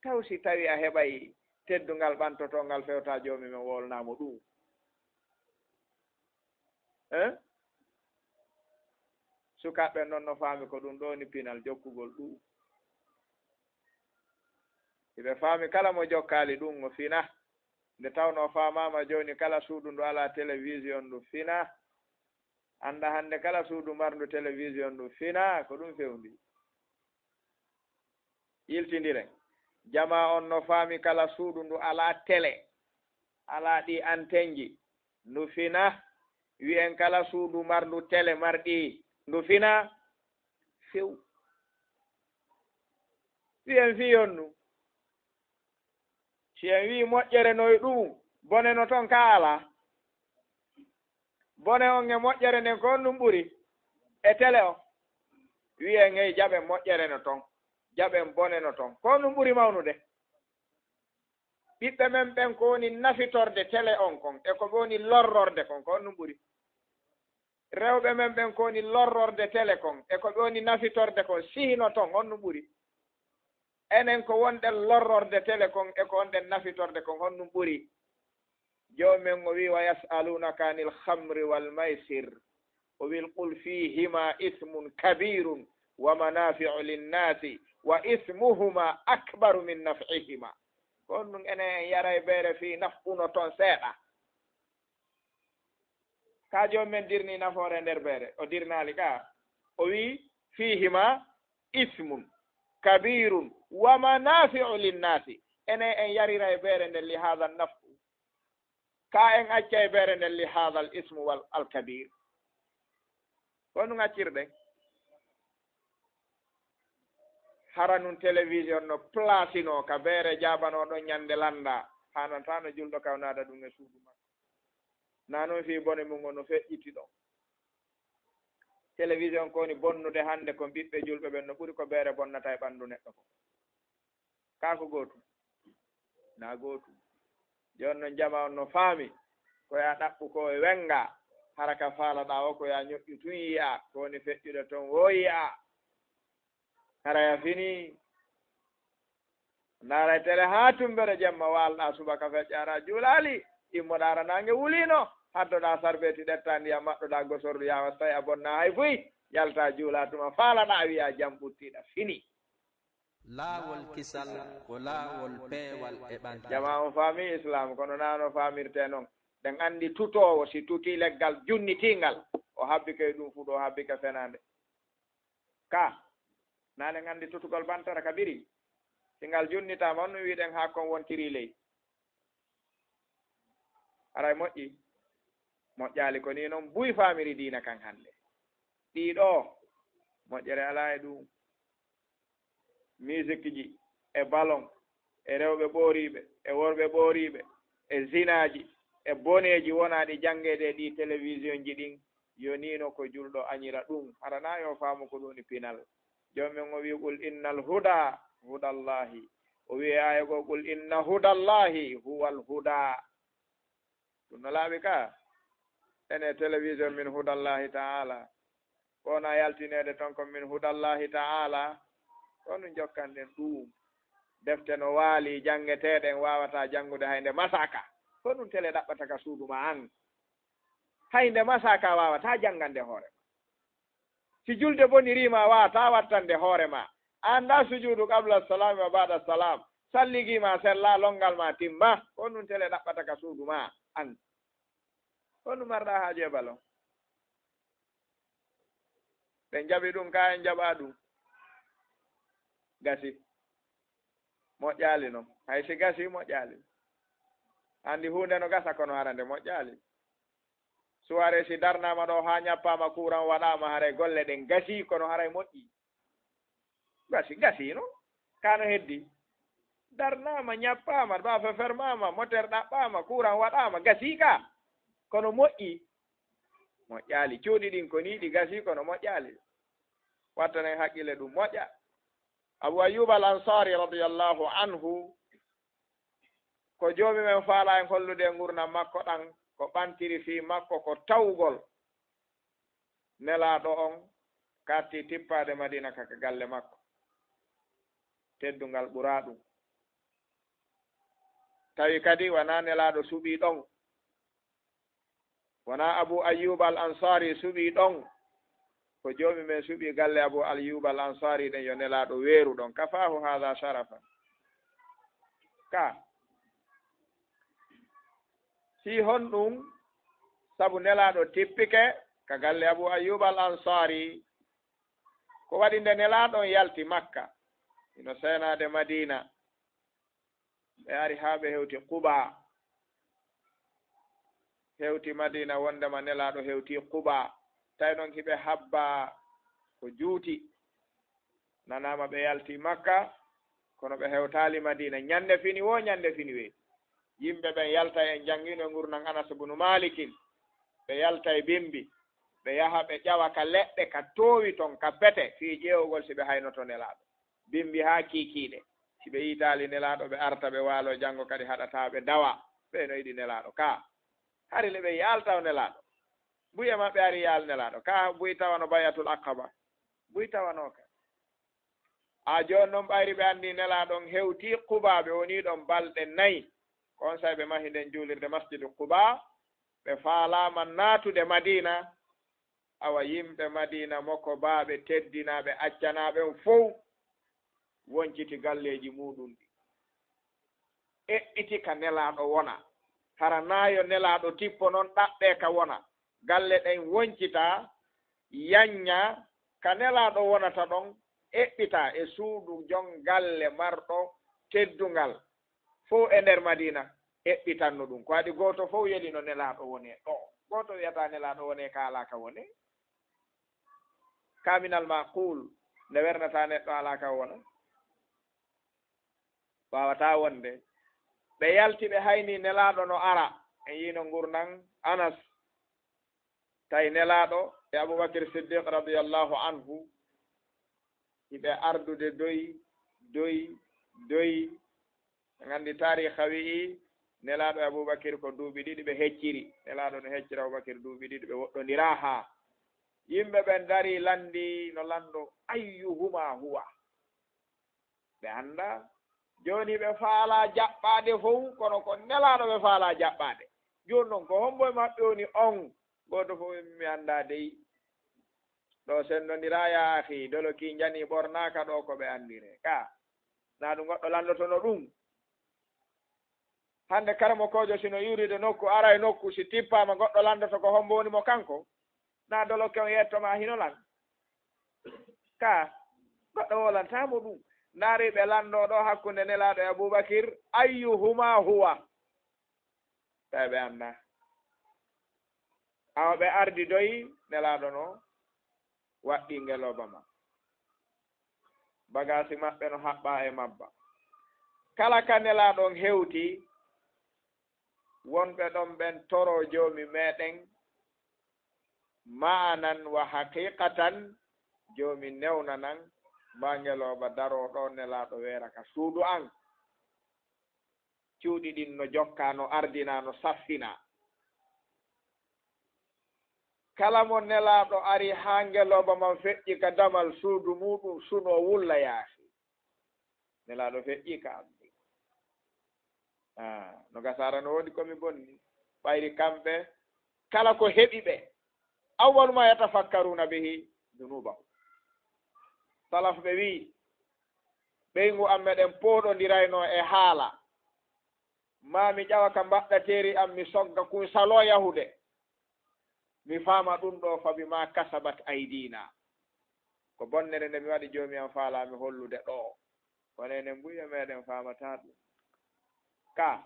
Taw si tawi a heɓay teddungal ɓantotoongal fewta joomum en wolnaa mo ɗum. Eh? Sukaaɓe non no faami ko ɗum ɗoo ni pinal jokkugol ɗum. Hiɓe faami kala mo jokkaali ɗum o fina. Nde tawnoo faamaama jooni kala suudu ndu alaa télévision ndu fina. Annda hannde kala suudu marndu télévision ndu fina, ko ɗum fewndi. Yiltindiren. Jamaa on no faami kala suudu ndu alaa tele, alaa ɗi antenji, ndu fina. Wi'en kala suudu marndu tele marɗi, ndu fina. Few. Wi'en fii honɗum? Si en wi'i moƴƴere no e ɗum, bone no ton kaa alaa? Bone on e moƴƴere nden, ko honɗum ɓuri e tele on? Wi'en, hey, jaɓen moƴƴere no ton, jaɓen bone no ton. Ko honɗum ɓuri mawnude? Ɓiɓɓe men ɓen ko woni nafitorde tele on kon, e ko ɓe woni lorrorde kon, ko honɗum ɓuri? Rewɓe men ɓen ko woni lorrorde tele kon, e ko ɓe woni nafitorde kon, si hino ton, honɗum ɓuri? Enen ko wonɗen lorrorde tele kon, e ko wonɗen nafitorde kon, honɗum ɓuri? Joomum en o wi'i, "Wa yas'alunaka anil khamri wal maysir." O wi'i, "Qul fihima ismun kabirun wa manafi'u linnasi wa ismuhuma akbaru min naf'ihima." Ko honɗum enen en yaray beere fii naf'u no ton seeɗa? Ka joomum en dirni nafoore nder beere, o dirnaali ka. O wi'i, "Fihima ismun kabirun wa manafi'u linnasi." Enen en yariray beere nden li hadha naf'u. Ka en accay beere nden li hadha al ismu wal, al kabir. Ko honɗum accirɗen? Hara nun télévision no plasino ka beere jaabanoo ɗon ñande lannda, haananta no julɗo ka o naada ɗum e suudu makko. Naa non fii bone mum on no feƴƴiti ɗon. Télévision ko woni bonnude hannde kon ɓiɓɓe julɓe ɓen no ɓuri ko beere bonnata e ɓanndu neɗɗo kon. Kaa ko gootum? Naa gootum. Jooni non jamaa on no faami ko yaa ɗaɓɓu ko e wennga, hara ka faalaɗaa o ko yaa ñoƴƴu tun yi'aa, ko woni feƴƴude ton woo yi'aa. Hara yaa fini. Ndaaray tele haa tumbere jemma, waalɗaa subaka feƴƴa hara juulaali, immoɗaa hara naange wuliino, haddoɗaa sarbeeti ɗettaa ndiyam, maɗɗoɗaa gosordu yaawa so tawi a bonnaa hay fuy, yaltaa juulaa tuma faalaɗaa wi'aa jam ɓuttiiɗa fini. Laawol kisal ko laawol peewal e ɓantal. Jamaa on faamii Islaam, kono naa no faamirtee non. Ɗen anndi tutoowo, si tutii leggal junnitiingal, o habbike e ɗum fuɗo, o habbike fenaande. Ka, naa ɗen anndi tutugol bantara ka biri? Si ngal junnitaama, on ɗum wi'uɗen haa kon wontiri ley. Haray moƴƴi? Moƴƴaali. Ko nii non buy faamiri diina kan hannde. Ɗii ɗoo, moƴƴere alaa e ɗum. Misikji, e balon, e rewɓe ɓooriiɓe, e worɓe ɓooriiɓe, e zinaaji, e boneeji wonaa ɗi janngeede e ɗii telewisionji ɗin, yo nii no ko julɗo añira ɗum. Hara naa yo faamu ko ɗum woni pinal? Joomum en o wi'i, "Qul innal huda hudallahi." O wi'i e aaya goo, "Qul inna hudallahi huwal huda." Ɗum no laaɓi ka? Ene télévision min hudallahi ta'ala. Ko wona yaltineede ton ko min hudallahi ta'ala. Ko ɗum jokkanɗen ɗum. Defte no waali janngeteeɗe, en waawataa janngude hay nde masaka. Ko ɗum tele ɗaɓɓata ka suudu ma an. Hay nde masaka waawataa janngande hoore ma. Si julde bonirii ma, waawataa wattande hoore ma. A anndaa sujuudu qabla salaami wa ba'da salaam. Salligii ma sellaa, lonngal ma timma. Ko ɗum tele ɗaɓɓata ka suudu ma an. Ko ɗum marɗaa haaju e balon? Ɓe jaɓi ɗum, ka en jaɓaa ɗum. Gasi. Moƴƴaali non. Hay si gasi, moƴƴaali. Anndi huunde no gasa, kono hara nde moƴƴaali. Suware si darnaama ɗo haa ñappaama, kuuran waɗaama, haray golle ɗen gasii, kono haray moƴƴii. Gasi, gasii non. Kaa no heddii? Darnaama, ñappaama, ba fefermaama, moteur ɗaɓɓaama, kuuran waɗaama, gasii ka. Kono moƴƴii? Moƴƴaali. Cuuɗi ɗin ko nii ɗi gasii, kono moƴƴaali. Wattanen hakkille ɗum moƴƴa. Abu Ayyub al Ansari radiyallahu anhu, ko Joomi men faala en hollude e ngurndan makko ɗan, ko ɓantiri fii makko ko tawgol Nelaaɗo on, kaatti tippaade Madiina ka, ka galle makko, teddungal ɓuraa ɗun. Tawi kadi wanaa Nelaaɗo suɓii ɗon, wanaa Abu Ayyub al Ansari suɓii ɗon, ko Joomi men suɓii galle Abu Ayyub al Ansari ɗen, yo Nelaaɗo weeru ɗon. Kafaahu haadha sharafan. Ka. Fii honɗun? Sabu Nelaaɗo tippike ka galle Abu Ayyub al Ansari. Ko waɗi nde Nelaaɗo on yalti Makka, hino seenaade Madiina, ɓe ari haa ɓe hewti Quba. Hewti Madiina wondema Nelaaɗo hewti Quba. Tawi non hiɓe habba ko juuti. Nanaama ɓe yalti Makka, kono ɓe hewtaali Madiina. Ñande fini woo, ñande fini wee. Yimɓe ɓen yaltay, en janngino e ngurndan Anas bunu Maalikin. Ɓe yaltay bimbi, ɓe yaha ɓe ƴawa ka leɗɗe, ka toowi ton, ka pete, fii ƴeewugol si ɓe haynoto Nelaaɗo. Bimbi haa kiikiiɗe. Si ɓe yiitaali Nelaaɗo, ɓe arta, ɓe waaloo, janngo kadi haɗataa ɓe dawa. Ɓee no yiɗi Nelaaɗo ka. Hari le ɓe yaaltaw Nelaaɗo. Buy e maɓɓe ari yaal Nelaaɗo ka, buy tawano Bay'atul Aqaba. Buy tawanooka. A jooni non ɓayri ɓe anndi Nelaaɗo on hewtii Quba, ɓe wonii ɗon balɗe nay. Ko on saa'i ɓe mahi nden juulirde Masjidu Quba, ɓe faalaama naatude Madiina. Awa yimɓe Madiina mokobaaɓe, teddinaaɓe, accanaaɓe on fow wonciti galleeji muuɗum ɗin. Eɓɓiti ka Nelaaɗo wona. Hara naa yo Nelaaɗo tippo non ɗaɓɓee ka wona. Galle ɗen woncitaa, yanñaa, ka Nelaaɗo wonata ɗon, eɓɓitaa e suudu jon galle marɗo teddungal fow e nder Madiina, eɓɓitanno ɗum. Ko waɗi gooto fow yeli no Nelaaɗo wonee ɗoo. Gooto wi'ataa Nelaaɗo wonee ka alaa ka wonee. Ka minal maquul, nde wernataa neɗɗo alaa ka wona. Waawataa wonde. Ɓe yalti, ɓe hayni Nelaaɗo no ara. En yiino ngurndan Anas. Tawi Nelaaɗo e Abubakir Siddiq radiyallahu anhu, hiɓe ardude doy, doy, doy. En anndi taariika wi'i, Nelaaɗo e Abubakir ko duuɓi ɗiɗi ɓe hecciri. Nelaaɗo no heccira Abubakir duuɓi ɗiɗi, ɓe woɗɗondiraa haa. Yimɓe ɓen darii, lanndii no lanndoo, "Ayyuhuma huwa?" Ɓe anndaa. Jooni ɓe faalaa jaɓɓaade fow, kono ko Nelaaɗo ɓe faalaa jaɓɓaade. Jooni non, ko hombo e maɓɓe woni on? Gooto fow wi'i, "Mi anndaa dey." Ɗoo senndondiraa, yaa akhi, doloki njani ɓornaaka ɗoo ko ɓe anndiree. Ka, naa ɗum goɗɗo lanndotono ɗum. Hannde karamokoojo si no iwrude nokku, ara e nokku, si tippaama goɗɗo lanndoto ko hombo woni mo kanko, naa dolokke on yetto ma hino lan. Ka, goɗɗo woolantaa mo ɗum. Ndaari ɓe lanndoo ɗoo hakkunde Nelaaɗo e Abubakir, "Ayyuhuma huwa?" Tawi ɓe anndaa. Awa ɓe ardi doyi, Nelaaɗo no waɗɗii ngelooba ma. Bagaasi maɓɓe no haɓɓaa e mabba. Kala ka Nelaaɗo on hewti, wonɓe ɗon ɓen toroo Joomi meɗen, ma'anan wa haqiqatan, Joomi newnanan, ma ngelooba daroo ɗoo, Nelaaɗo weera ka suudu an. Cuuɗi ɗin no jokkaa, no ardinaa, no saffinaa. Kala mo Nelaaɗo ari haa ngelooba man feƴƴi ka damal suudu muuɗum, sunoo wulla yaasi. Nelaaɗo feƴƴi ka amɗi. Ah, no gasaara no woodi ko mi bonni. Ɓayri kamɓe, kala ko heɓi ɓe, awwalu ma yatafakkaruna bihi dunubahum. Salaf ɓe wi'i, ɓeyngu am meɗen pooɗondirayno e haala. Maa mi ƴawa ka mbaɗɗateeri am, mi sogga kun saloo yahude. Mi faama ɗum ɗoo, fa bima kasabat aydina. Ko bonnere nde mi waɗi Joomi am faalaa mi hollude ɗoo. Kono enen buy e meɗen faamataa ɗum. Ka,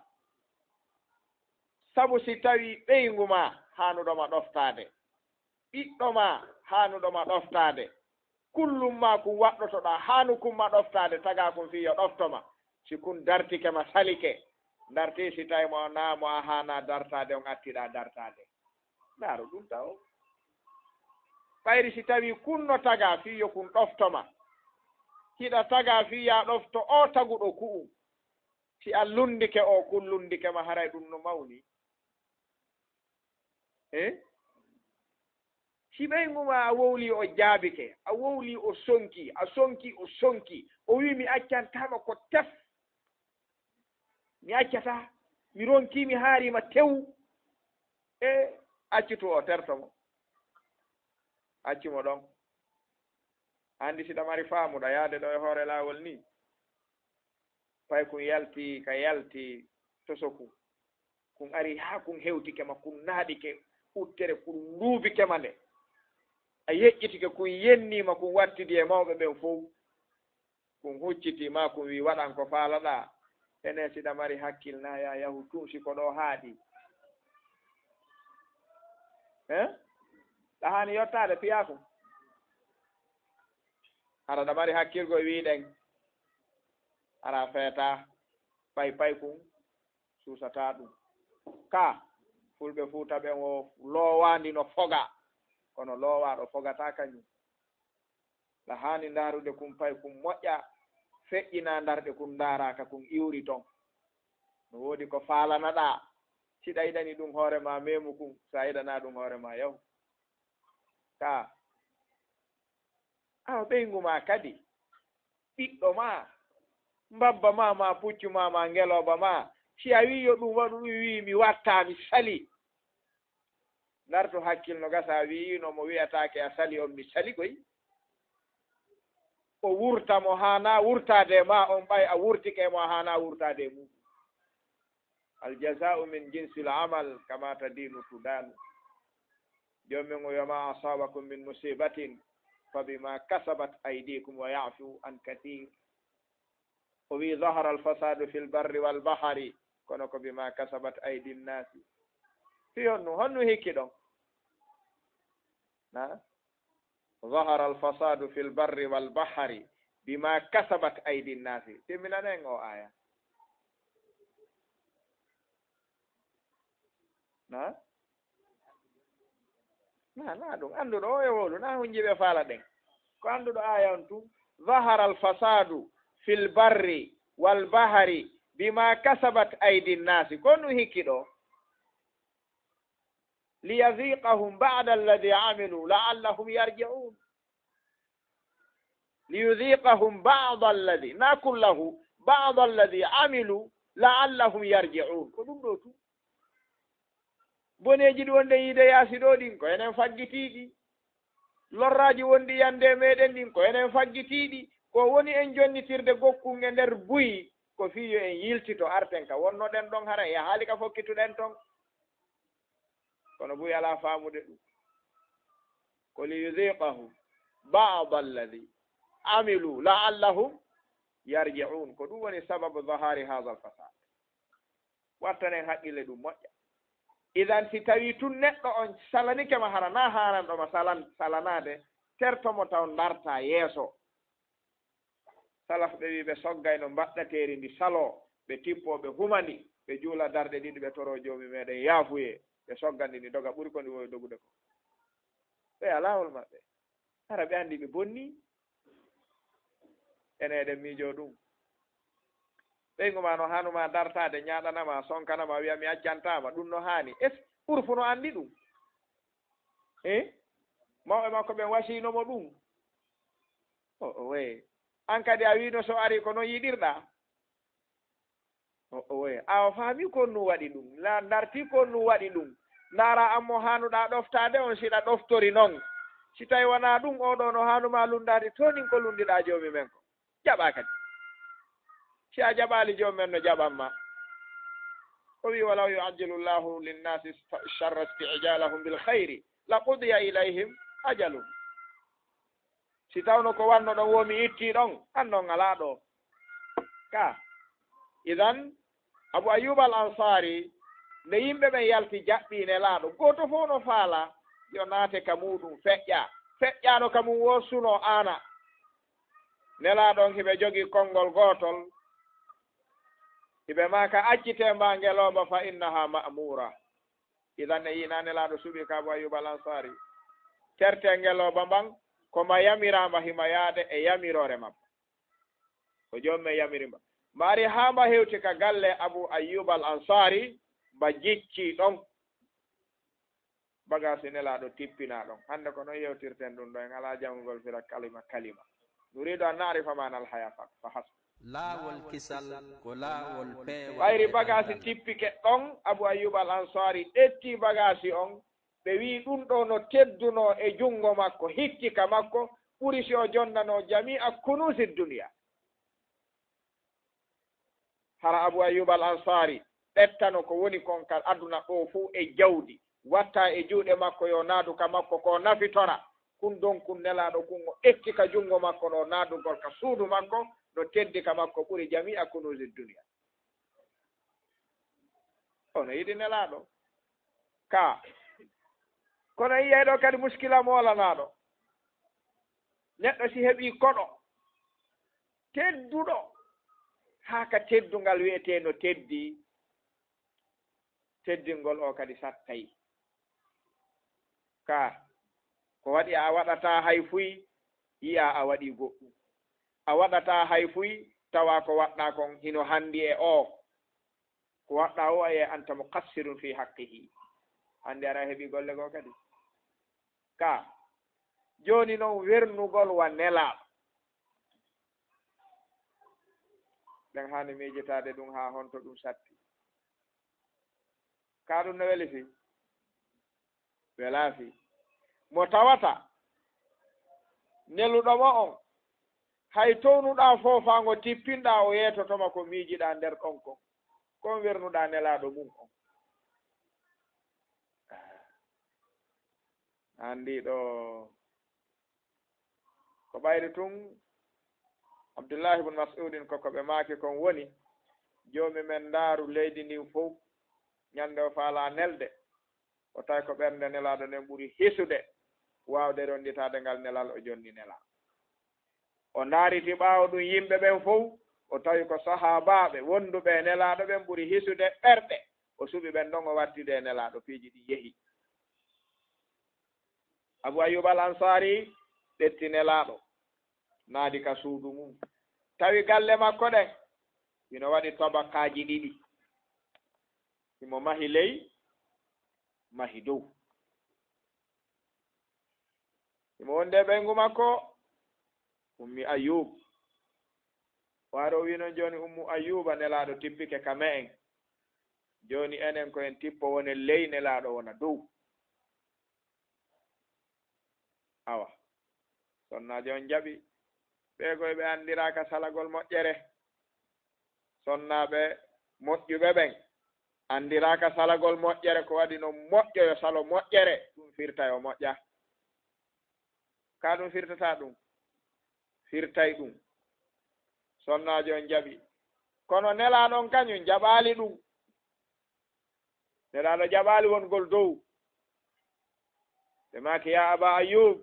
sabu si tawii ɓeyngu maa haanuɗo ma ɗoftaade, ɓiɗɗo maa haanuɗo ma ɗoftaade, kullum maa kun waɗɗotoɗaa haanu kun ma ɗoftaade, tagaa kun fii yo ɗofto ma. Si kun dartike ma, salike, ndartii, si tawii mo naa mo a haanaa dartaade on, attiɗaa dartaade. Ndaaru ɗum taw. Ɓayri si tawii kun no tagaa fii yo kun ɗofto ma, Hiɗa tagaa fii yaa ɗofto oo taguɗo ku'un. Si a lunndike oo kun lunndike ma, haray ɗun no mawni. Eh? Si ɓeyngu maa a wowlii o jaabike, a wowlii o sonkii, a sonkii o sonkii, o wi'i mi accantaa ma ko tef. Mi accataa, mi ronkii, mi haarii ma tew. E accu tun o terto mo. Accu mo ɗon. Anndi si ɗa mari faamu ɗa yaade ɗo e hoore laawol nii. Paykun yalti ka yalti tosoku. Kun ari haa kun hewtike ma, kun naaɗike uttere, kun nduubike ma nde. A yeƴƴitike, kun yennii ma, kun wattidi e mawɓe ɓen fow. Kun hucciti ma, kun wi'i waɗan ko faalaɗaa. Enen si ɗa mari hakkil naa yaa yahu tun si ko ɗoo haaɗi. He? Ɗa haani yottaade piyaa kun. Hara ɗa mari hakkil ko e wi'i ɗen. Hara feetaa. Pay pay kun suusataa ɗun. Kaa, fulɓe Fuuta ɓen o loowaandi no foga. Kono loowaaɗo fogataa kañun. Ɗa haani ndaarude kun pay kun moƴƴa, feƴƴinaa ndarɗe kun ndaaraaka kun iwri ton. No woodi ko faalanaɗaa. Si ɗa yiɗani ɗun hoore maa, meemu kun. Si a yiɗanaa ɗun hoore maa, yahu. Kaa. Awa ɓeyngu maa kadi, ɓiɗɗo maa, mbabba maa, maa puccu maa, maa ngelooba maa, si a wi'i yo ɗun waɗu ɗun, wi'i mi wattaa, mi salii. Ndartu hakkil no gasa a wi'iino mo wi'ataake a salii on, mi salii koy. O wurta mo haanaa wurtaade e maa on, ɓay a wurtike e mo a haanaa wurtaade e mun. Al jazaa'u min jinsil amal, kama tadinu tudanu. Joomi men o wi'a, ma asabakum min musibatin fa bima kasabat aydikum wa ya'fu an kathir. O wi'i, zahara al fasadu fil barri wal bahari, kono ko bima kasabat aydin nasi. Fii honnu, honnu hikki ɗon? Na? Zahara al fasadu fil barri wal bahari bima kasabat aydin nasi. Timminanen o aya. Na? Na, na ɗun. Annduɗo o e wowlu, na hunji ɓe faala ɗen. Ko annduɗo aya on tun. Zahara al fasadu fil barri wal bahari bima kasabat aydin nasi. Ko nu hikki ɗo? Liyadhiqahum ba'da alladhi amilu la'allahum yarji'un. Liyudhiqahum ba'da alladhi, na kullahu, ba'da alladhi amilu la'allahum yarji'un. Ko ɗun ɗoo tun. Boneeji ɗi wonɗen yiide yaasi ɗoo ɗin, ko enen faggitii ɗi. Lorraaji wonɗi yande e meɗen ɗin, ko enen faggitii ɗi. Ko woni en jonnitirde gokkun e nder buy, ko fii yo en yiltito, arten ka wonnoɗen ɗon, hara e haali ka fokkituɗen ton. Kono buy alaa faamude ɗun. Ko liyudhiqahum ba'da alladhi amilu la'allahum yarji'un. Ko ɗun woni sababu zahari hadha al-fasad. Wattanen haqqille ɗun moƴƴa. Idan si tawii tun neɗɗo on salanike ma, hara na haananɗo ma salan-, salanaade, terto mo taw ndartaa yeeso. Salaf ɓe wi'i ɓe soggayno mbaɗɗateeri ndi saloo, ɓe tippoo, ɓe huma ndi, ɓe juula darɗe ɗiɗi, ɓe toroo Joomi meɗen yaafuyee, ɓe sogga ndi, ndi doga ɓuri ko ndi wowi dogude kon. Ɓe alaa laawol maɓɓe. Hara ɓe anndi ɓe bonnii? Enen eɗen miijoo ɗun. Ɓeyngu maa no haanu maa dartaade, ñaaɗana ma, sonkana ma, wi'a mi accantaa ma, ɗun no haani. Es urfu no anndi ɗun? Eh? Mawɓe makko ɓen wasiino mo ɗun. O, o, wee. An kadi a wiino so arii ko non yiɗirɗaa? O, o, wee. A o faami ko nu waɗi ɗun. La ndartii ko nu waɗi ɗun. Ndaara an mo haanuɗaa ɗoftaade on, si ɗa ɗoftori non. Si tawi wanaa ɗun, oo ɗoo no haanu maa lunndaade, to nin ko lunndiɗaa Joomi men ko. Jaɓaa kadi. Si a jaɓaali, Joomi men no jaɓan ma. O wi'i, walaw yu'ajjilu Allahu linnasi sharra isti'jalahum bil khayri la qudiya ilayhim ajaluhum. Si tawno ko wanno ɗon wo mi ittii ɗon, an non alaa ɗoo. Ka. Idan, Abu Ayyub al Ansari, nde yimɓe ɓen yalti jaɓɓii Nelaaɗo, gooto fow no faala yo naate ka muuɗum feƴƴa. Feƴƴaano ka mum wo suno aana. Nelaaɗo on hiɓe jogii konngol gootol. Hiɓe maaka accitee mba ngelooba fa innaha ma'muura. Idan e yiina Nelaaɗo suɓii ka Abu Ayyub al Ansari. Tertee ngelooba mban, ko mba yamiraama hima yaade e yamiroore mabba. Ko joom men yamiri mba. Mba ari haa mba hewti ka galle Abu Ayyub al Ansari, mba jicci ɗon. Bagaasi Nelaaɗo tippinaa ɗon. Hannde ko noon yewtirten ɗum ɗo, en alaa janngugol fira kalima kalima. Nuriidu an na'rifa maanal hayaa fa, fa hasb. Laawol kisal ko laawol peewal. Ɓayri e bagaasi ɗemngal tippike ɗon, Abu Ayyub al Ansari ƴetti bagaasi on, ɓe wi'i ɗum ɗo no teddunoo e junngo makko, hitti ka makko, ɓuri si o jonnanoo jami'a kunuusi duniya. Hara Abu Ayyub al Ansari ƴettano ko woni kon ka aduna ɗo fuu e jawdi, watta e juuɗe makko, yo naadu ka makko ko nafitora. Kun don kun Nelaaɗo kun o ƴetti ka junngo makko ɗo, naadugol ka suudu makko no teddi ka makko ɓuri jami'a kunuusi duniya. Ono yiɗi Nelaaɗo. Ka. Kono yi'ay ɗo kadi muskila moolanaaɗo. Neɗɗo si heɓii koɗo tedduɗo, haa ka teddungal wi'etee no teddi, teddingol o kadi sattay. Ka, ko waɗi a waɗataa hay fuy, yi'aa a waɗii goɗɗum. A waɗataa hay fuy, tawa ko waɗɗaa kon hino hanndi e o. Ko waɗɗaa o, a yi'ay anta muqassirun fi haqqihi. Hannde ara heɓii golle goo kadi. Ka, jooni non wernugol wa Nelaaɗo. Ɗen haani miijitaade ɗum haa honto ɗum satti. Ka ɗum no weli fii? Welaa fii. Mo tawata neluɗo mo on, hay townuɗaa foofaango tippinɗaa o yeetoto ma ko miijiɗaa nder ɗon kon. Kon wernuɗaa Nelaaɗo mum on. Anndi ɗo ko ɓayri tun, Abdullahi ibn Mas'udin ko ko ɓe maaki kon woni, Joomi men ndaaru leydi ndin fow, ñande o faalaa nelde, o tawi ko ɓernde Nelaaɗo nden ɓuri hisude waawde ronnditaade ngal nelal o jonni nelaa. O ndaariti ɓaawo ɗum yimɓe ɓen fow, o tawi ko sahaabaaɓe wonduɓe e Nelaaɗo ɓen ɓuri hisude ɓerɗe, o suɓi ɓen ɗon o wartidi e Nelaaɗo, piiji ɗin yehi. Abu Ayyub al Ansari ƴetti Nelaaɗo, naadi ka suudu mum. Tawi galle makko ɗen, hino waɗi tabakaaji ɗiɗi. Himo mahi ley, mahi dow. Himo wondi e ɓeyngu makko, Ummi Ayyub. Waaro o wi'i non jooni Ummu Ayyuba Nelaaɗo tippike ka me'en. Jooni enen ko en tippo wonen ley, Nelaaɗo wona dow. Awa. Sonnaajo on jaɓi. Ɓee koy ɓe anndiraaka salagol moƴƴere. Sonnaaɓe moƴƴuɓe ɓen anndiraaka salagol moƴƴere, ko waɗi no moƴƴo yo salo moƴƴere, ɗum firta yo moƴƴa. Ka ɗum firtata ɗum, firtay ɗum. Sonnaajo on jaɓi. Kono Nelaaɗo on kañum jaɓaali ɗum. Nelaaɗo jaɓaali wongol dow. Ɓe maaki, "Yaa Aba Ayyub,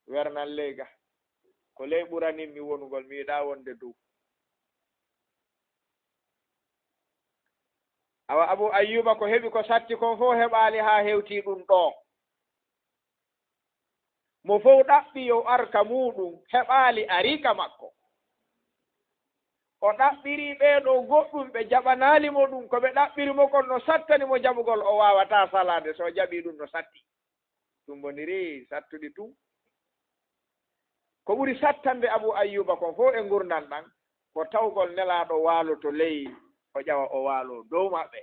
wernan ley ga. Ko ley ɓuranimmi wonugol, mi yiɗaa wonde dow." Awa Abu Ayyuba ko heɓi ko satti kon fow heɓaali haa hewtii ɗum ɗoo. Mo fow ɗaɓɓi yo ar ka muuɗum, heɓaali, arii ka makko. O ɗaɓɓirii ɓee ɗoo goɗɗum, ɓe jaɓanaali mo ɗum, ko ɓe ɗaɓɓiri mo kon no sattani mo jaɓugol, o waawataa salaade, so o jaɓii ɗum no satti. Ɗum woniri sattuɗi tun. Ko ɓuri sattande Abu Ayyuba kon fow e ngurndan ɗan, ko tawgol Nelaaɗo waaloto ley, o ƴawa o waaloo dow maɓɓe.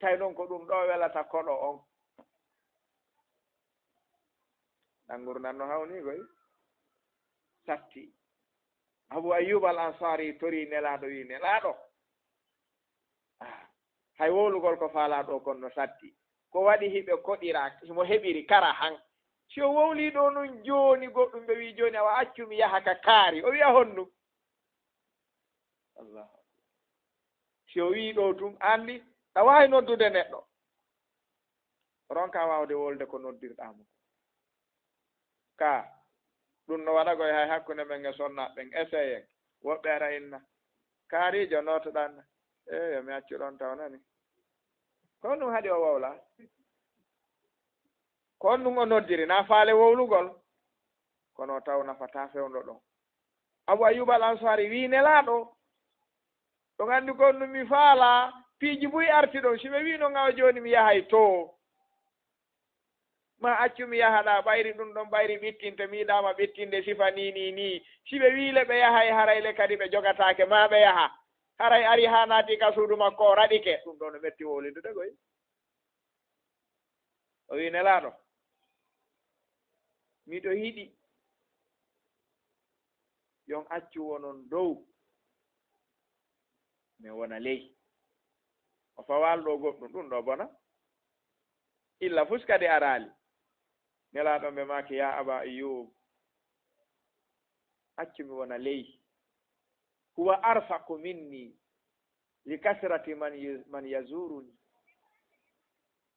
Tawi non ko ɗum ɗoo welata koɗo on. Ɗan ngurndan no hawnii koy. Satti. Abu Ayyub al Ansari torii Nelaaɗo, wi'i, "Nelaaɗo, ah, hay wowlugol ko faalaa ɗoo kon no satti. Ko waɗi hiɓe koɗira, himo heɓiri kara han. Si o wowlii ɗoo non jooni, goɗɗum ɓe wi'i jooni, awa accu mi yaha ka kaari." O wi'a honɗum? Allahu Akbar. Si o wi'i ɗoo tun, anndi, ɗa waawi noddude neɗɗo. Ronka waawde wolde ko noddirɗaa mo. Ka, ɗum no waɗa koy hay hakkunde men e sonnaaɓe ɓen, eseyen. Woɓɓe ara inna, "Kaariijo, nootoɗaa na?" "Eeyo, mi accu ɗon taw nani." Ko honɗum haɗi o wowla? Ko honɗum o noddiri? Na faale wowlugol? Kono o taw nafataa fewndo ɗon. Abu Ayyub al Ansari wi Nelaaɗo, ɗon anndi ko on mi faala, piiji buy arti ɗon, si ɓe wi no ngawa jooni mi yahay to. Ma accu mi yaha ɗa, ɓayri ɗum ɗon, ɓayri ɓittinte, mi yiɗaama ɓittinde sifa ni, ni, ni. Si ɓe wi le ɓe yahay, haray le kadi ɓe jogataake, ma ɓe yaha. Haray ari haa naati ka suudu makko, o raɗike. Ɗum ɗon no metti wowlindude koy. O wi Nelaaɗo, miɗo yiɗi yon accu wonon dow, min wona ley. O fawaali ɗo goɗɗum, ɗum ɗo bona. Illa fus kadi araali. Nelaaɗo ɓe maaki, ya Aba Ayyub, accu mi wona ley. Huwa arfaqu minni li kasrati man yu-, man yazuruni.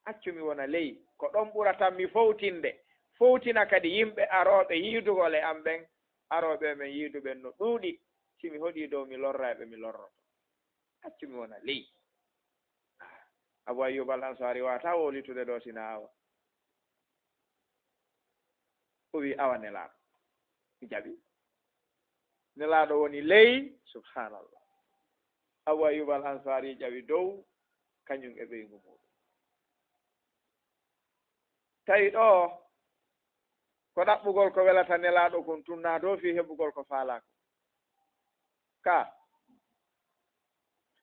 Accu mi wona ley, ko ɗon ɓuratan mi fowtinde, fowtina kadi yimɓe arooɓe yiidugol e am ɓen, arooɓe men yiiduɓen no ɗuuɗi, si mi hoɗii dow mi lorra e ɓe mi lorroto. Accu mi wona ley. Ah, Abu Ayyub al Ansari waata wowlitude ɗo sina awa. O wi, awa Nelaaɗo. Mi jaɓi. Nelaaɗo woni ley, subhanallah. Abu Ayyub al Ansari ƴawi dow, kañum e ɓeyngu muuɗum. Tawi ɗo, ko ɗaɓɓugol ko welata Nelaaɗo kon tun, naa dow fii heɓugol ko faalaa kon. Ka,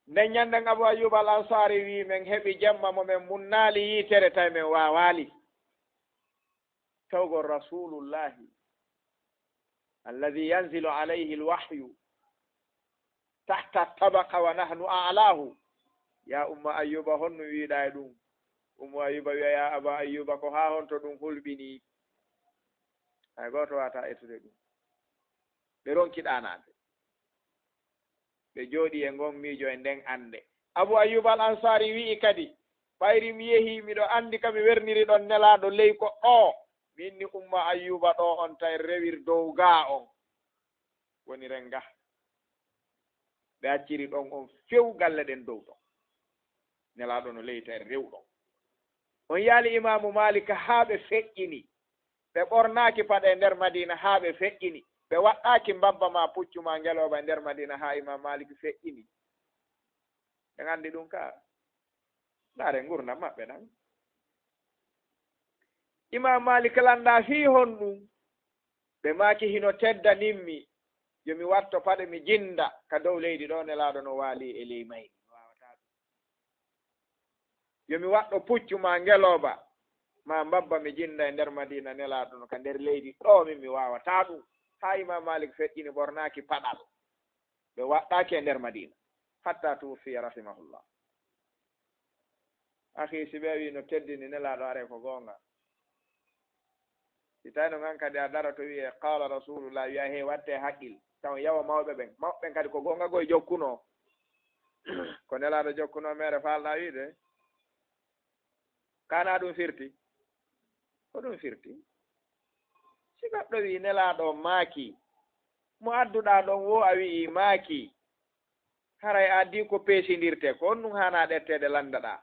nden ñanden Abu Ayyub al Ansari wi, men heɓi jemma mo men munnaali yiitere, tawi men waawaali. Tawgol Rasulullahi alladhi yanzilu alayhi alwahyu tahta tabaqa wa nahnu a'lahu. Ya Umma Ayyuba, honno wiɗa e ɗum? Ummu Ayyuba wi'a, ya Aba Ayyuba, ko haa honto ɗum hulɓini? Hay gooto waata etude ɗum. Ɓe ronki ɗaanaade. Ɓe jooɗi e ngon miijo e nden annde. Abu Ayyub al Ansari wi'i kadi, ɓayri mi yehi, miɗo anndi ka mi werniri ɗon Nelaaɗo ley ko ɗo. Min ni Umma Ayyuba ɗo on tawi rewir dow gaa on. Woni ren ga. Ɓe acciri ɗon on few galle ɗen dow ɗon. Nelaaɗo no ley tawi rewɗon. On yaali Imaamu Malik haa ɓe feƴƴini. Ɓe ɓornaaki paɗe e nder Madiina haa ɓe feƴƴini. Ɓe waɗɗaaki mbabba maa puccu maa ngelooba e nder Madiina haa Imaam Malik feƴƴini. Ɓe anndi ɗum ka. Ndaare ngurndan maɓɓe ɗan. Imaam Malik lannda fii honɗum? Ɓe maaki hino teddanin mi. Yo mi watto paɗe mi jinnda ka dow leydi ɗo Nelaaɗo no waali e ley mayri. Mi waawataa ɗum. Yo mi waɗɗo puccu maa ngelooba, maa mbabba mi jinnda e nder Madiina Nelaaɗo no ka nder leydi ɗo min mi waawataa ɗum. Haa Imaam Malik feƴƴini ɓornaaki paɗal. Ɓe waɗɗaaki e nder Madiina. Hatta tuwuffiya rahimahullah. Akhi, si ɓe wi no teddini Nelaaɗo are ko goonga. Si tawi no ngan kadi a dara to wi'e, qaala Rasulullah, wi'a, he, watte haqqil. Taw yawa mawɓe ɓen. Mawɓe ɓen kadi ko goonga goy jokkuno. Ko Nelaaɗo jokkuno mere falɗa wi'de. Kana ɗum firti? Ko ɗum firti? Si goɗɗo wi Nelaaɗo maaki, mo adduɗa ɗon wo a wi'i maaki, haray a addi ko peesindirte, ko on ɗum haana ɗetteede lanndaɗa.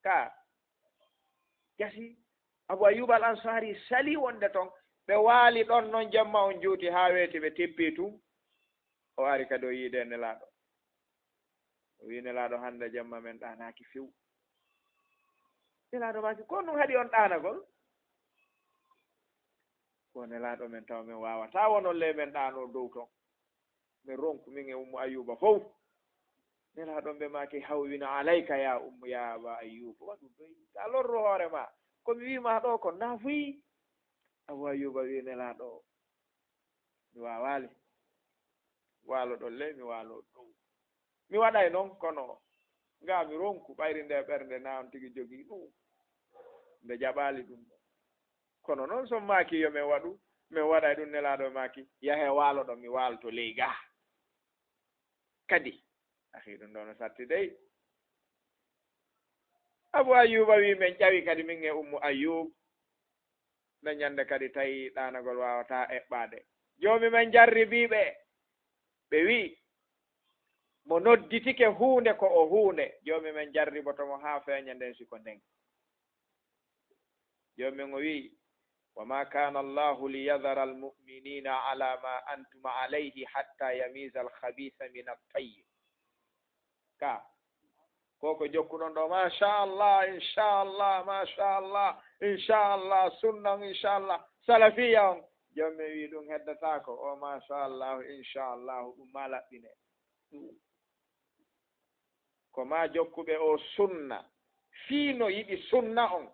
Ka, gasi, Abu Ayyub al Ansari sali wonde ton, ɓe waali ɗon non jemma on juuti haa weeti ɓe tippi tun. O ari kadi o yiide Nelaaɗo. O wi Nelaaɗo hannde jemma men ɗaanaaki few. Nelaaɗo maaki, ko ɗum haɗi on ɗaanagol? Ko Nelaaɗo men taw men waawataa wonol le men ɗaano dow ton. Min ronku min e Ummu Ayyuba fow. Nelaaɗo ɓe maaki, hawwin alayka ya Ummu, ya Aba Ayyuba. Waɗu doy. Ta lorru hoore ma. Ko mi wi ma ɗo ko nafuyi. Abu Ayyuba wi Nelaaɗo, mi waawaali. Waalo ɗon ley, mi waalo dow. Mi waɗay non, kono nga mi ronku ɓayri nde ɓernde na on tigi jogii ɗum. Nde jaɓaali ɗum ɗon. Kono non son maaki yo men waɗu, men waɗay ɗum Nelaaɗo maaki, yahe waalo ɗon, mi waalto ley ga. Kadi, akhi, ɗum ɗo no satti dey. Abu Ayyuba wi, men ƴawi kadi min e Ummu Ayyub. Nde ñande kadi tawi ɗaanagol waawataa eɓɓaade. Joomi men jarribii ɓe. Ɓe wi, mo nodditike huunde ko o huunde. Joomi men jarriboto mo haa feeña nden si ko nden. Joomi men o wi, وما كان الله ليذر المؤمنين على ما أنتم عليه حتى يميز الخبيث من الطيب. Ka, ko ko jokkuɗon ɗo, machallah, inchallah, machallah, inchallah, sunna on, inchallah, salafiya on. Joom men wi ɗum heddataako, o machallah, inchallah, ɗum ma laɓɓine. Ko ma jokkuɓe o sunna, fii no yiɗi sunna on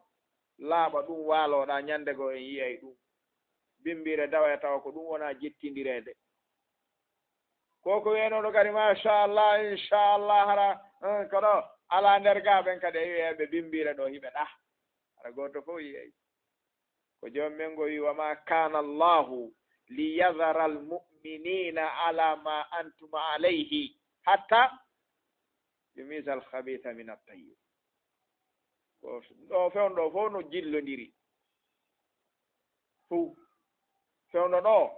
laaɓa, ɗum waaloɗaa, ñande goo en yi'ay ɗum. Bimbiire dawoya tawa ko ɗum wona jittindireede. Ko ko wiyanoɗo kadi, machallah, inchallah, hara, eh, ko ɗo alaa nder gaa ɓen kadi, e wi'ay ɓe bimbiire ɗo hiɓe ɗa. Hara gooto fof yi'ay. Ko joom men ngo wi, وما كان الله ليذر المؤمنين على ما أنتم عليه حتى يميز الخبيث من الطيب. Ko ɗo fewndo ɗo fof no jillondiri. Fof fewndo ɗo,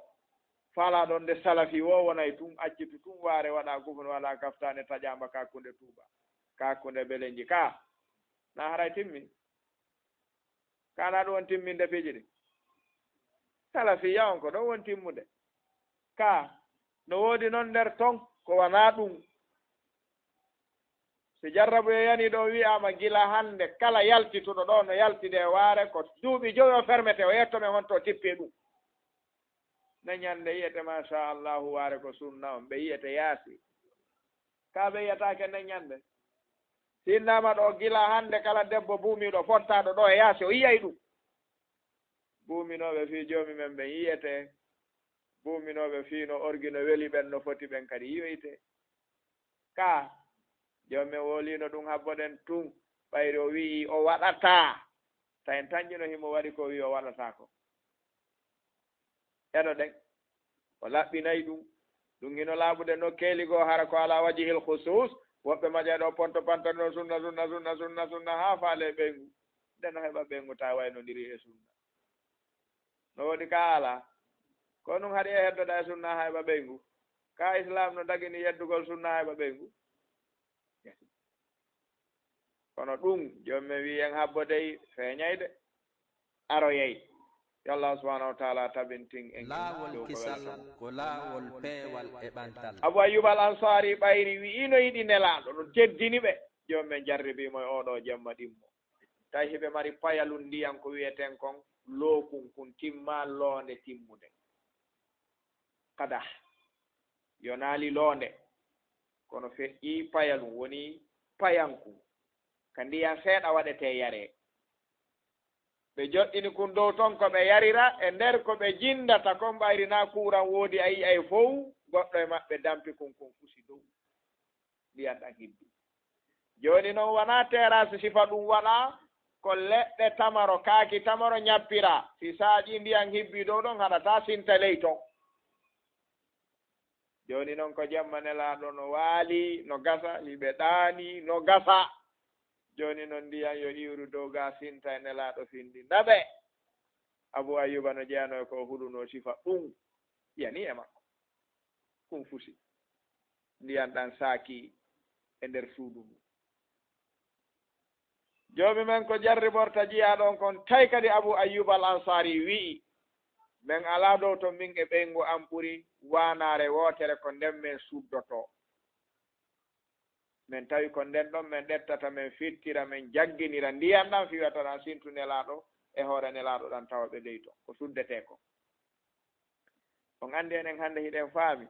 faalaa ɗon nde salafi wo wonay tun, accitu tun waare, waɗa gufun, waɗa kaftaane, taƴaama ka kunde tuuba, ka kunde belenji ka. Na haray timmi. Ka na ɗum woni timminde piiji ɗi. Salafiya on ko ɗon woni timmude. Ka no woodi non nder ton, ko wanaa ɗum. Si jarrabu e yani ɗo wi'aama gila hannde, kala yaltituɗo ɗo no yaltide e waare, ko duuɓi jowi o fermete, o yetto men honto o tippi e ɗum. Ne ñande yi'ete, machallahu, waare ko sunna on, ɓe yi'ete yaasi. Ka ɓe yi'ataake ne ñande. Si innama ɗo gila hannde, kala debbo buumiiɗo fottaaɗo ɗo e yaasi, o yi'ay ɗum. Buuminooɓe fii joomi men ɓen yi'ete. Buuminooɓe fii no orgi no weli ɓen no foti ɓen kadi yi'oyte. Ka, joom men woliino ɗum habboɗen tun, ɓayri o wi'i o waɗataa. Tawi en tanƴino himo waɗi ko o wi'i o waɗataa ko. Eɗo ɗen. O laɓɓinay ɗum. Ɗum hino laaɓude nokkeeli goo, hara ko alaa wajihil khusuus. Woɓɓe maƴa ɗo ponto pantano sunna, sunna, sunna, sunna, sunna, haa faale ɓeyngu. Nde no heɓa ɓeyngu ta waynondiri e sunna. No woodi ka alaa. Ko ɗum haɗi e heddoɗa e sunna haa heɓa ɓeyngu. Ka Islaam no dagini yeddugol sunna haa heɓa ɓeyngu. Kono ɗum, joom men wi'i en habbo dey feeñay de, aroyay. Yo Allah subhanahu wa taala tabintin en. Laawol kisal ko laawol peewal e ɓantal. Abu Ayyub al Ansari ɓayri wi'i no yiɗi Nelaaɗo, no teddini ɓe. Joom men jarribii mo e oo ɗoo jemma ɗimmo. Tawi hiɓe mari payalun ndiyan ko wi'eten kon lookun, kun timma loonde timmude. Kadah. Yonaali loonde, kono feƴƴii payalun, woni payankun. Ka ndiyan seeɗa waɗetee yaree. Ɓe joɗɗini kun dow ton ko ɓe yarira, e nder ko ɓe jindata kon, ɓayri na kuuran woodi a yi'ay fow, goɗɗo e maɓɓe dampi kun, kun fusi dow. Ndiyan ɗan hibbi. Jooni non wanaa teeraasi sifa ɗum waɗaa, ko leɗɗe tamaro, kaaki tamaro ñappira. Si saaƴii ndiyan hibbi dow ɗon, haɗataa sinta ley ton. Jooni non ko jemma Nelaaɗo no waali, no gasa, hiɓe ɗaani, no gasa. Jooni non ndiyan yo iwru dow gaa sinta e Nelaaɗo findi. Naɓe. Abu Ayyuba no jeyanoo e ko o hulunoo sifa ɗum yani e makko. Ɗum fusi. Ndiyan ɗan saaki e nder suudu ndu. Joomi men ko jarriborta jiyaaɗo on kon, tawi kadi Abu Ayyuba al Ansaari wi'i, men alaa dow to min e ɓeyngu an ɓuri waanaare wootere, ko nden men suddotoo. Men tawi ko nden ɗon men ɗettata, men fittira, men jagginira ndiyan ɗan, fii wata ɗan sintu Nelaaɗo e hoore Nelaaɗo ɗan, tawa ɓe ley ton. Ko suddetee kon. On anndi enen hannde hiɗen faami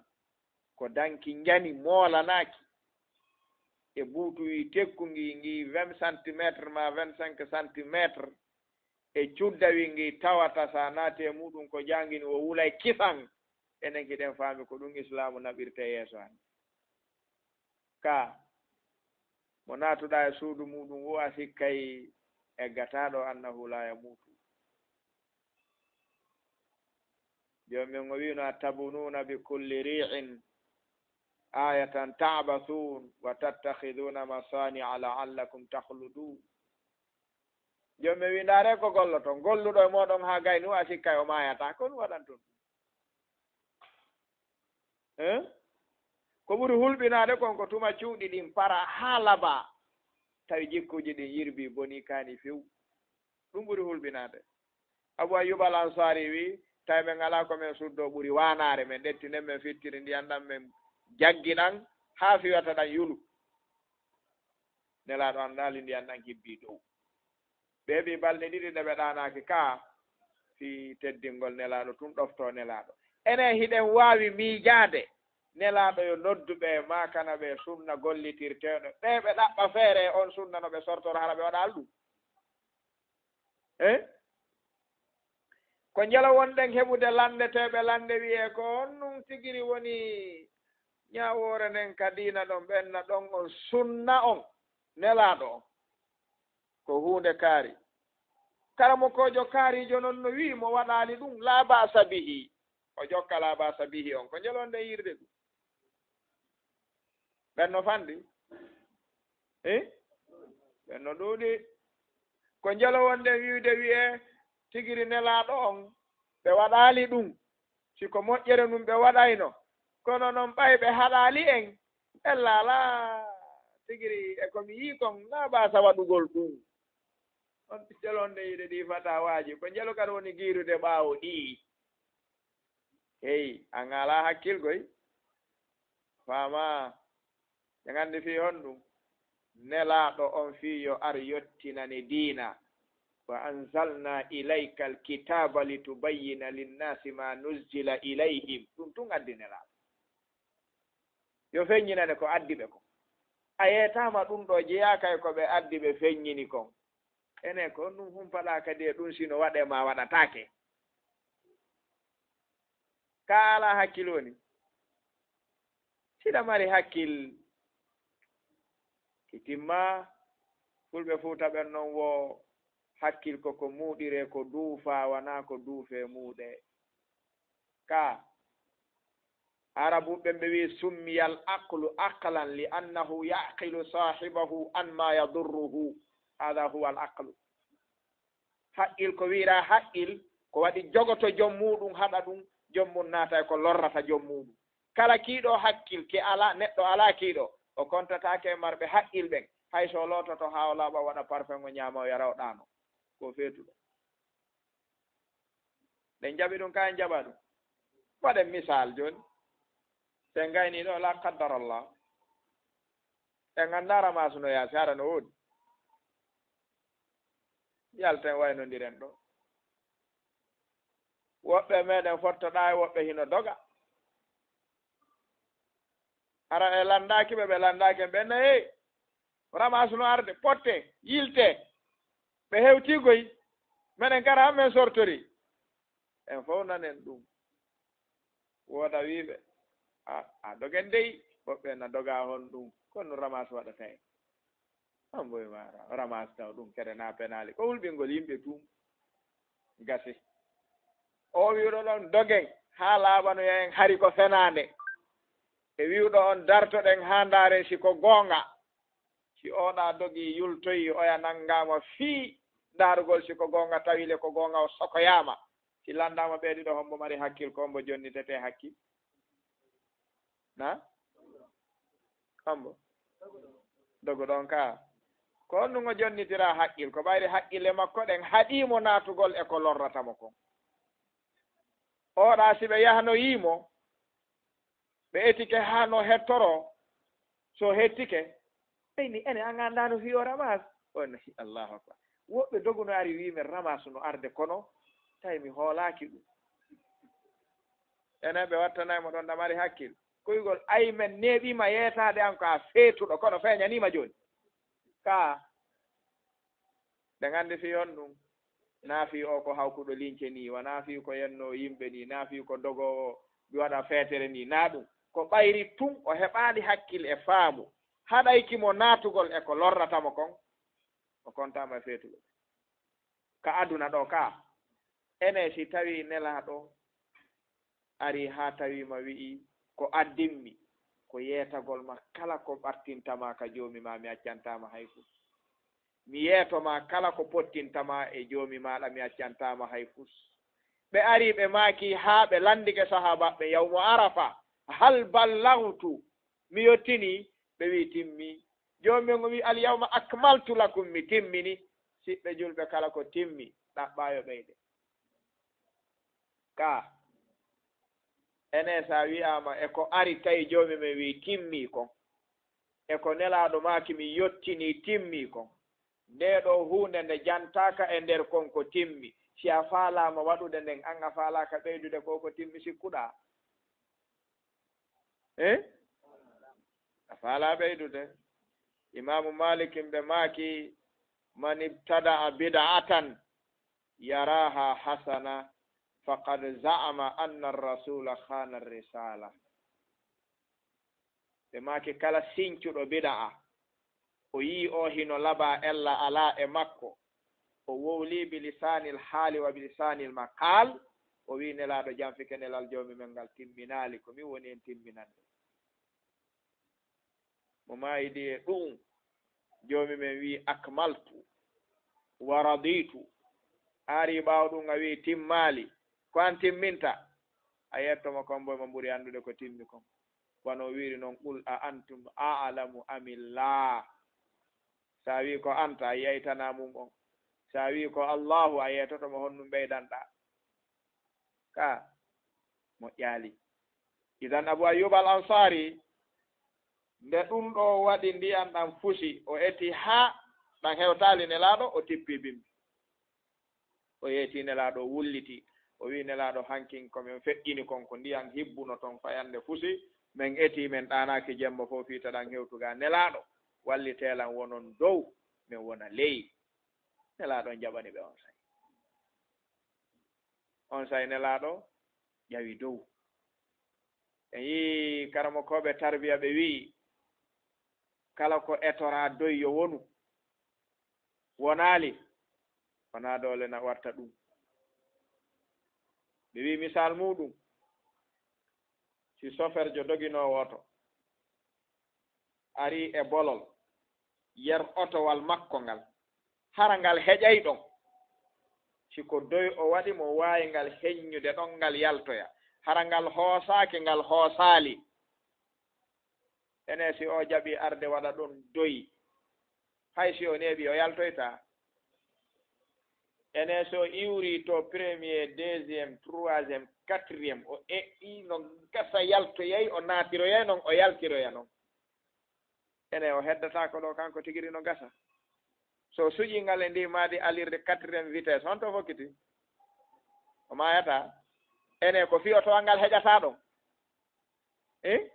ko danki njani moolanaaki e buutuwi tekku ngi, ngi vingt centimètres maa vingt-cinq centimètres e cuddawi ngi tawata sa naati e muɗum ko jaangini o wulay kisan. Enen hiɗen faami ko ɗum Islaamu naɓirtee yeeso hannde. Ka mo naatuɗaa e suudu muuɗum wo a sikkay eggataaɗo, annahu laa yamuutu. Joomi men o wiino, "Atabnuuna bi kulli rii'in aayatan ta'basuun wa tattakhidhuuna masaani'a la'allakum takhluduun." Joomi men wi, "Ndaaree ko golloton, golluɗo e mooɗon haa gayni wo a sikkay o maayataa, ko ɗum waɗanton?" Hein? Ko ɓuri hulɓinaade kon ko tuma cuuɗi ɗin para haa labaa, tawi jikkuuji ɗin yirbii, bonii, kaanii few. Ɗum ɓuri hulɓinaade. Abu Ayyub al Ansari wi, tawi men alaa ko men suddo ɓuri waanaare, men ɗetti nden, men fittiri ndiyan ɗan, men jaggi ɗan, haa fiwata ɗan yulu. Nelaaɗo anndaali ndiyan ɗan hibbii dow. Ɓe heɓi balɗe ɗiɗi ɗe ɓe ɗaanaaki ka fii teddingol Nelaaɗo tun, ɗoftoo Nelaaɗo. Enen hiɗen waawi miijaade Nelaaɗo yo noddu ɓe, maakana ɓe sunna gollitirteeɗo. Ɓe ɓe ɗaɓɓa feere e on sunna no ɓe sortora, hara ɓe waɗaali ɗun? Eh? Ko njelo wonɗen heɓude lanndeteeɓe lannde wi'ee ko on nun tigiri woni ñaawoore nden ka diina ɗon, ɓen na ɗon on sunna on Nelaaɗo on. Ko huunde kaari. Karamokoojo kaariijo non no wi'i mo waɗaali ɗun, laa ba'sa bihi. O jokka laa ba'sa bihi on. Ko njelo wonɗen yi'irde ɗun. Ɓen no fanɗi? Eh? Ɓen no ɗuuɗi. Ko njelo wonɗen wi'ude wi'ee tigiri Nelaaɗo on, ɓe waɗaali ɗun. Si ko moƴƴere nun ɓe waɗayno. Kono non ɓay ɓe haɗaali en, ella alaa tigiri e ko mi yi'i kon, laa ba'sa waɗugol ɗun. On njelo wonɗen yi'ude ɗii fatawaaji. Ko njelo kadi woni giirude ɓaawo ɗii. Hey, an alaa hakkil koy. Faamaa. Ɓe nganndi fii honɗun? Nelaaɗo on fii yo ar yottinane diina. Wa anzalna ilayka alkitaba litubayyina linnasi ma nuzzila ilayhim. Ɗun tun addi Nelaaɗo. Yo feññinane ko addi ɓe kon. A yeetaama ɗun ɗoo, jeyaaka e ko ɓe addi ɓe feññini kon. Enen ko honɗun humpaɗaa kadi e ɗun, si no waɗee maa waɗataake? Ka alaa hakkil woni? Siɗa mari hakkil, ki timmaa. Fulɓe Fuuta ɓen non wo hakkil ko ko muuɗiree, ko duufaa, wanaa ko duufee muuɗee. Ka Arabuɓe ɓen ɓe wi'i, summiyal aqlu aqlan li annahu yaqilu saahibahu an ma yadurruhu. Hada huwa al aqlu. Haqqil, ko wi'ira haqqil, ko waɗi jogoto jom muuɗum, haɗa ɗum jom mum naata e ko lorrata jom muuɗum. Kala kiiɗo haqqil, ke alaa, neɗɗo alaa kiiɗo, o kontataake e marɓe haqqil ɓen. Hay so o loototo haa o laaɓa, o waɗa parfum, o ñaama, o yara, o ɗaano. Ko feetuɗo. Ɗen jaɓi ɗum, ka en jaɓa ɗum. Waɗen misal jooni. Si en gayni ɗo, la qaddar Allah. En anndaa ramaas no yaasi, hara no woodi. Yalten waynondiren ɗo. Woɓɓe meɗen fottoɗaa e woɓɓe hino doga. Hara ɓe lanndaaki ɓe, ɓe lanndaaki en, ɓe na, hey, ramaas no arde, potte, yilte. Ɓe hewtii goy. Meɗen kara han men sortori. En fow nanen ɗum. Wooda wiiɓe, a, a dogen dey. Woɓɓe na doga hon ɗum. Kono ramaas waɗata en. An boy ma ra-, ramaas taw ɗum kede na penaali. Ko hulɓingol yimɓe tum. Gasi. O wi'uɗo ɗon dogen haa laaɓanoya en hari ko fenaande. E wi'uɗo on dartoɗen haa ndaaren si ko goonga. Si oɗa dogi yultoyi, oya nanngaama fii ndaarugol si ko goonga, tawi le ko goonga, o sokoyaama. Si lanndaama ɓee ɗiɗo, hombo mari hakkil, ko hombo jonnitetee hakkil? Na? Hombo? Dogu ɗon ka. Ko honɗum o jonnitira haqqil? Ko ɓayri haqqille makko ɗen haɗii mo naatugol e ko lorrata mo kon. Oɗa si ɓe yahnoyii mo, ɓe etike haa no hettoroo, so hettike, ɓeyni ene an anndaano fii o ramaas. On, Allahu akbar. Woɓɓe dogu no ari wi'i men ramaas no arde, kono tawi mi hoolaaki ɗum. Enen ɓe wattanay mo ɗon ɗa mari hakkil. Koygol, ay men neeɓiima yeetaade an ko a feetuɗo, kono feeñaniima jooni. Ka, ɓe nganndi fii on ɗum. Naa fii o ko hawkuɗo lince nii, wanaa fii ko yennoo yimɓe nii, naa fii ko dogoowo mi waɗa feetere nii, naa ɗum. Ko ɓayri tun o heɓaali hakkil e faamu, haɗayki mo naatugol e ko lorrata mo kon, o kontaama e feetuɗo. Ka aduna ɗo ka, ene si tawii Nelaaɗo arii haa tawii ma wi'i, ko addimmi, ko yeetagol ma kala ko ɓartinta ma ka Joomi ma, mi accantaa ma hay fus. Mi yeeto ma kala ko pottinta ma e Joomi maaɗa, mi accantaa ma hay fus. Ɓe arii ɓe maaki haa ɓe lanndike sahaabaaɓe yawmu Arafa, hal ballagtu, mi yottinii? Ɓe wi'i, timmi. Joomi on o wi'i, al yawma akmaltu lakum, mi timmini. Siɓɓe julɓe, kala ko timmi, ɗaɓɓaa yo ɓeyde. Ka, ene so a wiyaama e ko ari tawi Joomi men wii timmii kon, e ko Nelaaɗo maaki mi yottinii timmii kon, ndee ɗoo huunde nde jantaaka e nder kon ko timmi, si a faalaama waɗude nden, an a faalaaka ɓeydude ko ko timmi, sikkuɗaa? Eh? A faalaa ɓeydude. Imaamu Maalik ɓe maaki, "Man ibtada'a bid'atan yaraha hasana, faqad za'ama anna ar-rasula khana ar-risala." Ɓe maaki, "Kala sincuɗo bida'a, o yii o hino labaa ella alaa e makko, o wowlii bi lisaanil haali wa bi lisaanil maqaal, o wii Nelaaɗo janfike nelal Joomi men ngal timminaali, ko min woni en timminande." Mo maayidi e ɗuum, Joomi men wii, "Akmaltu wa raditu." Ari ɓaawo ɗum a wii, "Timmaali." Ko an timminta? A yetto mo kon boy mo ɓuri anndude ko timmi kon. Wano o wiiri non, "Qul a antum a'lamu amillah." Sa wii ko anta, a yeytana mum on. Sa wii ko Allahu, a yetoto mo honɗum ɓeydanɗa. Ka moƴƴaali. Idan Abu Ayyub al Ansari, nde ɗum ɗo waɗi ndiyan ɗan fusi, o eti haa ɗan hewtaali Nelaaɗo, o tippi bimbi. O yeeti Nelaaɗo, o wulliti. O wii, "Nelaaɗo, hankin ko men feƴƴini kon, ko ndiyan hibbuno ton fayande fusi. Men eti, men ɗaanaaki jemma fof fii ta ɗan hewtuga. Nelaaɗo, wallitee lan wonon dow, men wona ley." Nelaaɗo on jaɓani ɓe on say. On say Nelaaɗo ƴawi dow. En yii karamokooɓe tarbiya ɓe wi'i, kala ko etoraa doy yo wonu. Wonaali, wonaa doole na warta ɗum. Ɓe wi'i misaal muuɗum, si soferjo doginoowo oto arii e bolol yer otowal makko ngal, hara ngal heƴay ɗon? Si ko doy o waɗi, mo waawi ngal heññude ɗon, ngal yaltoya. Hara ngal hoosaaki, ngal hoosaali. Ene si o jaɓi arde waɗa ɗon doy, hay si o neeɓi, o yaltoyta. Ene so iwri to premier, deuxième, troisième, quatrième, o eƴƴi no gasa yaltoyay, o naatiroyay non, o yaltiroya non. Ene o heddataako ɗo kanko tigi ri no gasa. So suƴi ngal e ndi maadi alirde quatrième vitesse, honto fokkiti? O maayata. Ene ko fiyotowal ngal heƴata ɗon. Eh?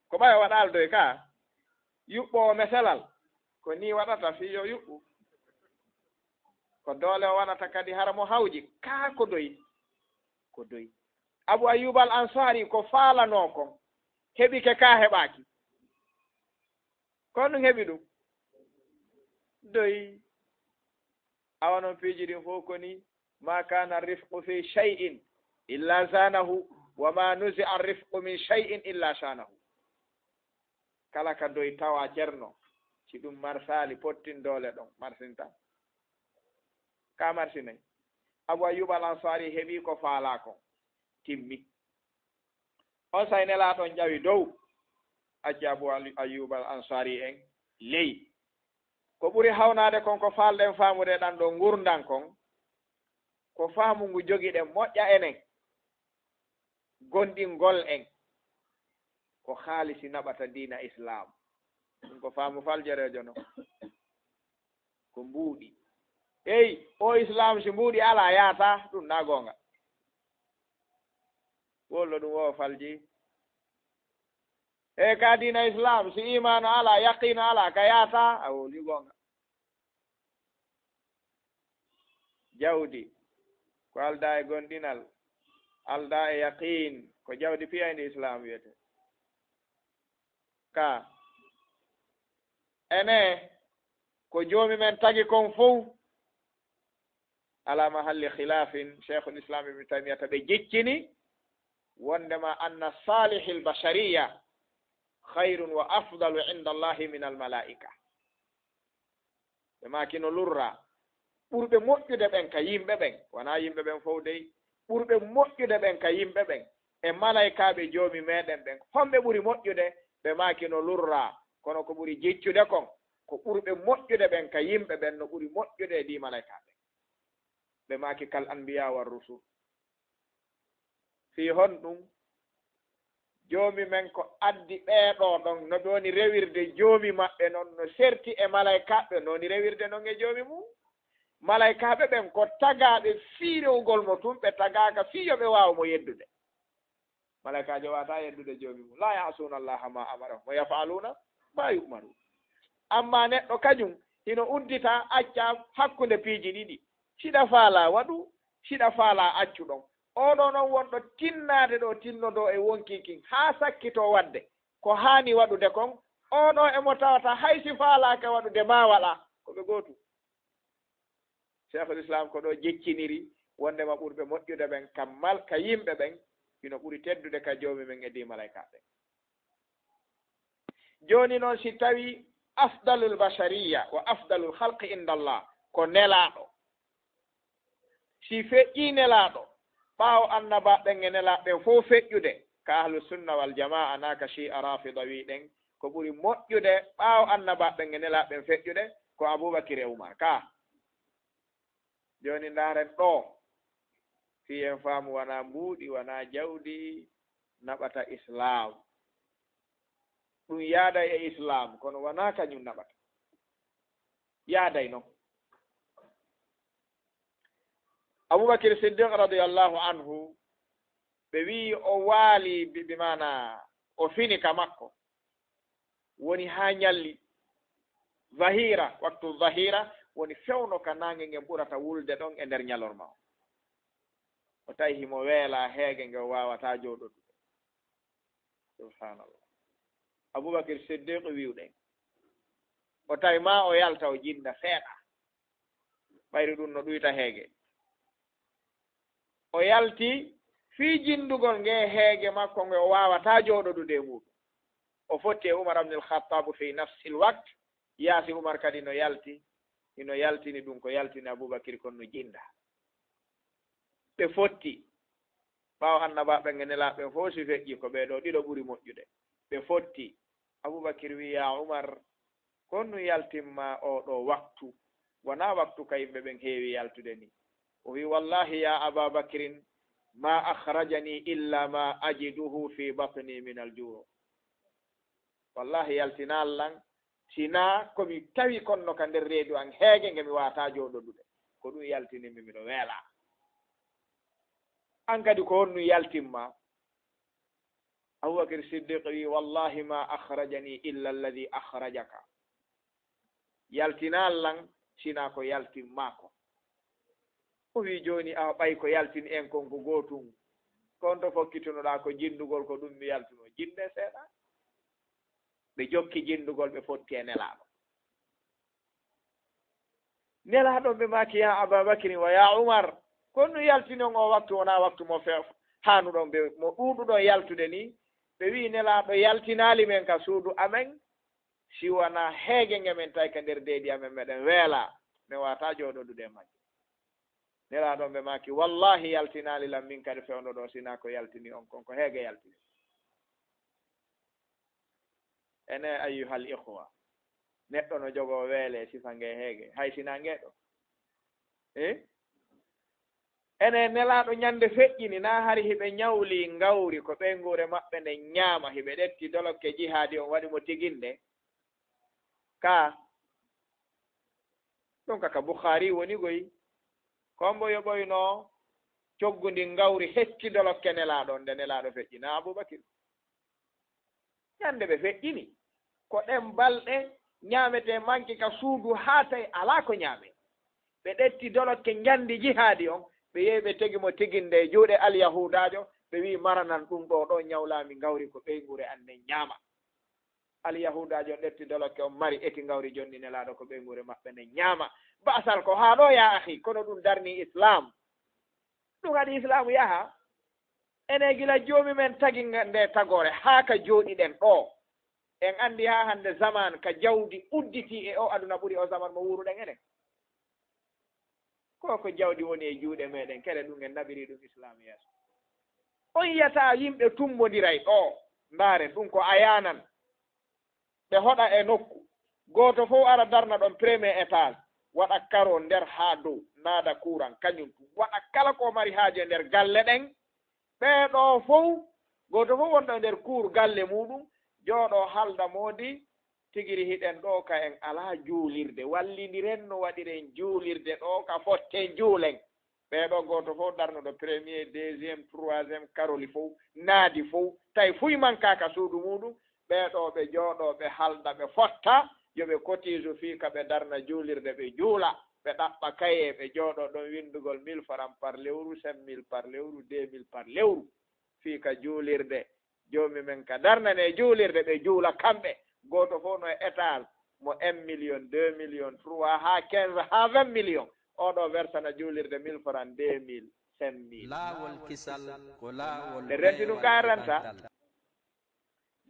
Ko ɓay o waɗaali doy ka? Yuɓɓoowo meselal. Ko ni waɗata fii yo yuɓɓu. Ko doole o waɗata kadi hara mo hawji. Kaa ko doy. Ko doy. Abu Ayyub al Ansari ko faalanoo kon. Heɓike ka heɓaaki. Ko honɗum heɓi ɗum? Doy. Awa non piiji ɗin fof ko ni, "Ma kana rifqu fi shay'in illa zanahu, wa ma nuzi'a rifqu min shay'in illa shanahu." Kala ka doy tawa cerno, si ɗum marsaali pottin doole ɗon, marsinta. Ka marsinay. Abu Ayyub al Ansari heɓi ko faalaa kon. Timmi. On say Nelaaɗo on ƴawi dow, acci Abu Ali-, Ayyub al Ansari en ley. Ko ɓuri hawnaade kon ko faalɗen faamude ɗan ɗo ngurndan kon, ko faamu ngu jogiɗen moƴƴa enen, gonɗingol en, ko haalisi naɓata diina Islaam. Ɗum ko faamu faljereejo no. Ko mbuuɗi. Ey, o Islaam si mbuuɗi alaa yaata, ɗum na goonga. Wollo ɗum wo falji. E ka diina Islaam, si imaanu alaa, yaqiinu alaa, ka yaata, a woli goonga. Jawdi, ko aldaa e gonɗinal, aldaa e yaqiin, ko jawdi piyayndi Islaam wiyete. Ka, ene, ko Joomi men tagi kon fow, ala mahalli khilaafin, Sheikhul Islam Ibn Taymiyata ɓe jeccini, wondema anna salihil bashariya khayrun wa afdalu inda Allahi min al malaika. Ɓe maaki no lurra, ɓurɓe moƴƴude ɓen ka yimɓe ɓen, wanaa yimɓe ɓen fow dey, ɓurɓe moƴƴude ɓen ka yimɓe ɓen, e malaykaaɓe Joomi meɗen ɓen, homɓe ɓuri moƴƴude? Ɓe maaki no lurra, kono ko ɓuri jiccude kon, ko ɓurɓe moƴƴude ɓen ka yimɓe ɓen no ɓuri moƴƴude e ɗii malaykaaɓe. Ɓe maaki kal anbiya war rusul. Fii honɗum? Joomi men ko addi ɓee ɗoo ɗon, no ɓe woni rewirde Joomi maɓɓe non, no serti e malaykaaɓe, no woni rewirde non e Joomi mum. Malaykaaɓe ɓen ko tagaaɓe fii rewugol mo tun, ɓe tagaaka fii yo ɓe waawu mo yeddude. Malaykaajo waawataa yeddude Joomi mum. "Laa ya'suuna Allaaha maa amarahum wa yaf'aluuna maa yu'maruun." Ammaa neɗɗo kajum, hino uddita, acca hakkunde piiji ɗiɗi. Siɗa faalaa waɗu, siɗa faalaa accu ɗon. Oo ɗoo non wonɗo tinnaade ɗo tinnodoo e wonkii kin, haa sakkitoo waɗde ko haani waɗude kon, oo ɗoo e mo tawata hay si faalaaka waɗude maa waɗa, ko ɓe gootum. Cheikhul Islam ko ɗo jecciniri wondema ɓurɓe moƴƴude ɓen ka mal-, ka yimɓe ɓen, hino ɓuri teddude ka Joomi men e dii malaykaaɓe ɓen. Jooni non, si tawi afdalul bashariya wa afdalul khalqi inda Allah ko Nelaaɗo, si feƴƴii Nelaaɗo, ɓaawo annabaaɓe ɓen e Nelaaɓe ɓen fow feƴƴude, ka Ahlu Sunna wal Jamaa, naa ka Shi'a Rafida wii ɗen, ko ɓuri moƴƴude ɓaawo annabaaɓe ɓen e Nelaaɓe ɓen feƴƴude ko Abubakir e Umar. Ka jooni, ndaaren ɗoo, fii en faamu, wanaa mbuuɗi, wanaa jawdi naɓata Islaam. Ɗum yaaday e Islaam, kono wanaa kañum naɓata. Yaaday non. Abubakir Siddiq radiyallahu anhu, ɓe wi'i o waali bi, bi maana o fini ka makko. Woni haa ñalli. Zahira, waktu zahira, woni fewndo ka naange ngen ɓurata wulde ɗon e nder ñalorma on. O tawi himo weelaa heege nge o waawataa jooɗodude. Subhanallah. Abubakir Siddiq wi'uɗen. O tawi maa o yalta o jinda seeɗa. Ɓayri ɗum no ɗuyta heege. O yalti fii jindugol nge heege makko nge o waawataa jooɗodude e muuɗum. O fotti e Umar ibn al-Khattab fi nafsil waqt. Yaasi Umar kadi no yalti, hino yaltini ɗum ko yaltini Abubakir kon no jinda. Ɓe fotti. Ɓaawo annabaaɓe ɓen e nelaaɓe ɓen fow si feƴƴi, ko ɓee ɗoo ɗiɗo ɓuri moƴƴude. Ɓe fotti. Abubakir wi'i, "Yaa Umar, ko honɗum yaltin maa oo ɗoo waktu? Wanaa waktu ka yimɓe ɓen heewi yaltude nii." O wi'i, "Wallahi yaa Abaa Bakrin, maa akhrajanii illaa maa ajiduhu fii batnii minal juu'." Wallahi yaltinaali lan, si naa ko mi tawi kon no ka nder reedu an heege nge mi waawataa jooɗodude. Ko ɗum yaltini mi, miɗo weelaa. An kadi ko honɗum yaltin maa? Abubakir Siddiq wi'i, "Wallahi maa akhrajanii illa alladhii akhrajaka." Yaltinaali lan, si naa ko yaltin maa kon. O wi'i, "Jooni, awa ɓay ko yaltini en kon ko gootum, ko honto fokkitunoɗaa ko jindugol ko ɗum mi yaltunoo? Jinde seeɗa." Ɓe jokki jindugol, ɓe fotti e Nelaaɗo. Nelaaɗo ɓe maaki, "Yaa Abaa Bakri wa yaa Umar, ko honɗum yaltini on oo waktu, wonaa waktu mo fe-, haanuɗon ɓe, mo ɗuuɗuɗon yaltude nii?" Ɓe wi'i, "Nelaaɗo yaltinaali men ka suudu amen, si wanaa heege nge men tawi ka nder deedi amen, meɗen weelaa, men waawataa jooɗodude e majje." Nelaaɗo ɓe maaki, "Wallahi yaltinaali lan min kadi fewndo ɗoo, si naa ko yaltini on kon, ko heege yaltini." Ene, ayyuhal ikhwa, neɗɗo no jogoo weele e sifa ngee heege, hay si naa ngee ɗoo. Eh? Ene, Nelaaɗo ñande feƴƴini, naa hari hiɓe ñawli ngawri ko ɓeynguure maɓɓe nden ñaama, hiɓe ɗetti dolokke jihaadi on waɗi mo tiginde? Ka ɗum ka, ka Bukhaari woni goy. Ko mbo yoɓoyno coggundi ngawri hetti dolokke Nelaaɗo on, nde Nelaaɗo feƴƴina Abubakir. Ñande ɓe feƴƴini, ko ɗen balɗe ñaametee manki ka suudu haa tawi alaa ko ñaamee. Ɓe ɗetti dolokke njandi jihaadi on, ɓe yehi ɓe tegi mo tiginde e juuɗe Alyahudaajo, ɓe wi'i, "Maranan ɗum ɗoo, ɗoo ñawlaami ngawri ko ɓeynguure an nden ñaama." Alyahudaajo ɗetti dolokke on mari, eti ngawri jonni Nelaaɗo ko ɓeynguure maɓɓe nden ñaama. Ba'sal ko haa ɗoo, yaa akhi, kono ɗum darnii Islaam. Ɗum haɗi Islaamu yaha. Enen gila Joomi men tagi nga-, nde tagoore, haa ka jooɗiɗen ɗoo. En anndi haa hannde zaman ka jawdi udditii e oo aduna ɓuri oo zaman mo wuuruɗen enen. Ko, ko jawdi woni e juuɗe meɗen, kere ɗum en naɓiri ɗum Islaam yeeso. On yi'ataa yimɓe tummbondiray ɗoo. Ndaaren, ɗum ko ayaanan. Ɓe hoɗa e nokku. Gooto fow ara darna ɗon premier étage. Waɗa karo nder haa dow. Naada kuuran, kañum tun. Waɗa kala ko mari haaju e nder galle ɗen. Ɓee ɗoo fow, gooto fow wonɗo e nder kuur galle muuɗum, jooɗoo haalda moodi, tigiri hiɗen ɗoo ka en alaa juulirde, wallindiren no waɗiren juulirde ɗoo ka fotten juulen. Ɓee ɗoo gooto fow darnuɗo premier, deuxième, troisième, karoli fow, naadi fow, tawi fuy mankaa ka suudu muuɗum, ɓee ɗoo ɓe jooɗoo, ɓe haalda, ɓe fotta, yo ɓe cotisu fii ka ɓe darna juulirde, ɓe juula, ɓe ɗaɓɓa kaye, ɓe jooɗoo ɗon winndugol mille francs par lewru, cinq mille par lewru, deux mille par lewru, fii ka juulirde. Joomi men ka darnane juulirde, ɓe juula kamɓe, gooto fow no e étage mo un million, deux millions, trois haa quinze haa vingt millions. Oo ɗoo versana juulirde mille francs, deux mille, cinq mille. Laawol kisal ko laawol. Ɓe renti ɗum ka renta.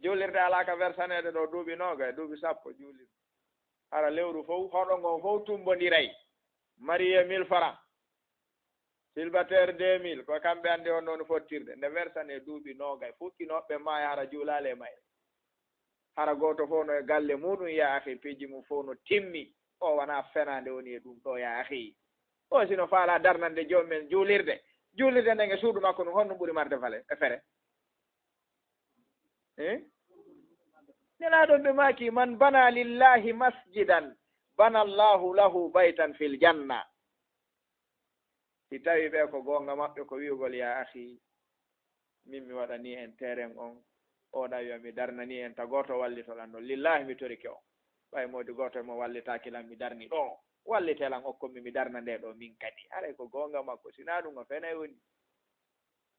Juulirde alaa ka versaneede ɗoo duuɓi noogay, duuɓi sappo juulirde. Hara lewru fow, hoɗo ngon fow tumbondiray. Marié mille francs. Célibataire deux mille, ko kamɓe anndi on noon fottirde. Nde versane duuɓi noogay, fuɗɗinooɓe maaya hara juulaali e mayre. Hara gooto fow no e galle muuɗum, yaa akhi, piiji mum fow no timmi. O wanaa fenaande woni e ɗum ɗoo, yaa akhi. O sino faalaa darnande joom men juulirde. Juulirde nden e suudu makko ndun, honɗum ɓuri marde fale e fere? Eh? Nelaaɗo ɓe maaki, "Man bana lillahi masjidan, bana Allahu lahu baytan fil janna." Si tawi ɓe ko goonga maɓɓe ko wi'ugol, "Yaa akhi, min mi waɗanii en terrain on, o ɗa wi'a mi darnanii en ta gooto wallito lan ɗon. Lillahi mi torike on. Ɓay moodi gooto e mo wallitaaki lan mi darni ɗoo. Wallitee lan okkon mi, mi darna nde ɗoo min kadi." Haray ko goonga makko, si naa ɗum o fenay woni.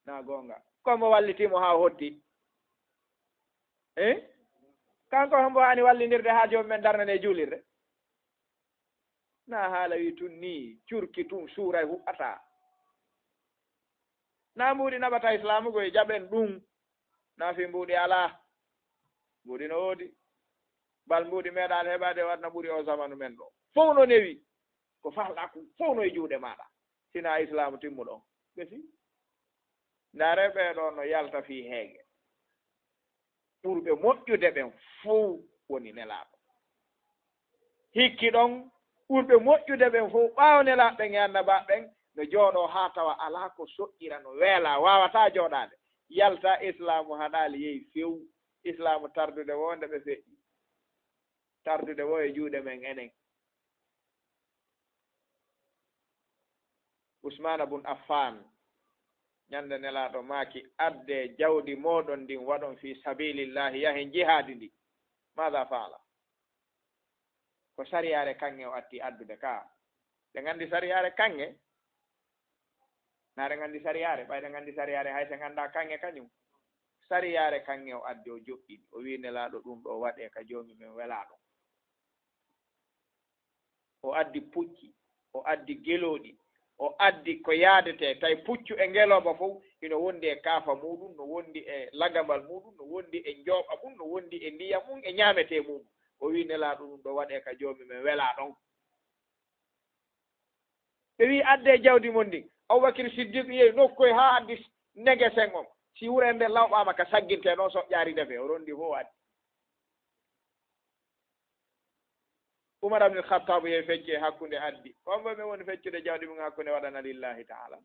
Naa goonga. Ko mo wallitii mo haa o hoddi. Eh? Kanko hombo haani wallindirde haa joom men darnane juulirde? Naa haala wi tun nii, curki tun suuray huɓɓataa. Naa mbuuɗi naɓata Islaamu koy, jaɓen ɗum. Naa fii mbuuɗi alaa. Mbuuɗi no woodi. Bal mbuuɗi meeɗaali heɓaade o aduna ɓuri o zamanu men ɗoo. Fow no newi. Ko faalɗaa kon fow no e juuɗe maaɗa. Sinaa Islaamu timmuɗo on. Ɓe fii. Ndaaree ɓee ɗoo no yalta fii heege. Ɓurɓe moƴƴude ɓen fow woni Nelaaɗo. Hikki ɗon, ɓurɓe moƴƴude ɓen fow ɓaawo Nelaaɓe ɓen e Annabaaɓe ɓen no jooɗoo haa tawa alaa ko soƴƴira, no weelaa, waawataa jooɗaade. Yalta Islaamu haɗaali, yehi few. Islaamu tardude woo nde ɓe feƴƴi. Tardude woo e juuɗe men enen. Usmaana bun Affaan, ñande Nelaaɗo maaki, "Addee jawdi mooɗon ndin, waɗon fii sabiilillaahi, yahen jihaadi ndi." Maada faala? Ko sariyaare kaŋŋe o addi addude ka. Ɗe nganndi sariyaare kaŋŋe? Naa ɗe nganndi sariyaare? Ɓay ɗe nganndi sariyaare, hay se nganndaa kaŋŋe kañum. Sariyaare kaŋŋe o addi, o joɗɗini. O wi'i Nelaaɗo, "Ɗum ɗoo waɗee ka Joomi men welaaɗo." O addi pucci, o addi gelooɗi, o addi ko yaadetee, tawi puccu e ngelooba fow ino wondi e kaafa muuɗum, no wondi e lagambal muuɗum, no wondi e njooɓa mum, no wondi e ndiyam mum, e ñaametee muuɗum. O wi'i Nelaaɗo, "Ɗum ɗoo waɗee ka Joomi men welaaɗo on." Ɓe wi'i, "Addee jawdi mon ndin." Abubakir Siddiq yehi nokkoy haa addi negesen on. Si wuro en nden lawɓaama ka saggintee noon, soƴƴaari defee, o rondi fow addi. Umar ibn Khattab yehi fecci e hakkunde addi. Hombo ɓe woni feccude jawdi mum hakkunde waɗana lillahi ta'ala?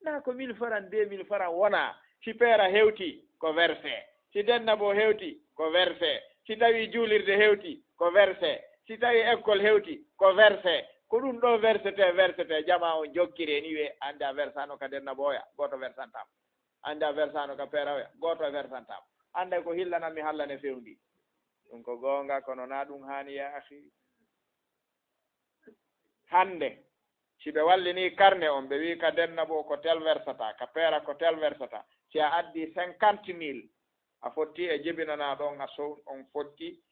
Naa ko mille francs, deux mille francs wona. Si peera hewti ko verse. Si denna bo hewti ko verse. Si tawi juulirde hewti ko verse. Si tawi école hewti ko verse. Ko ɗum ɗo versete, versete. Jamaa on jokkiri e ni wi'e, "Annde a versano ka denna boya, gooto versantaama. Annde a versano ka peera oya, gooto versantaama. Annde ko hillana mi hallane fewndi." Ɗum ko goonga, kono naa ɗum haani, ya akhi. Hannde, si ɓe wallini karne on, ɓe wi'i ka denna bo ko tel versata, ka peera ko tel versata. Si a addi cinquante mille, a fotti e jibinanaa ɗon, a sow on fotti,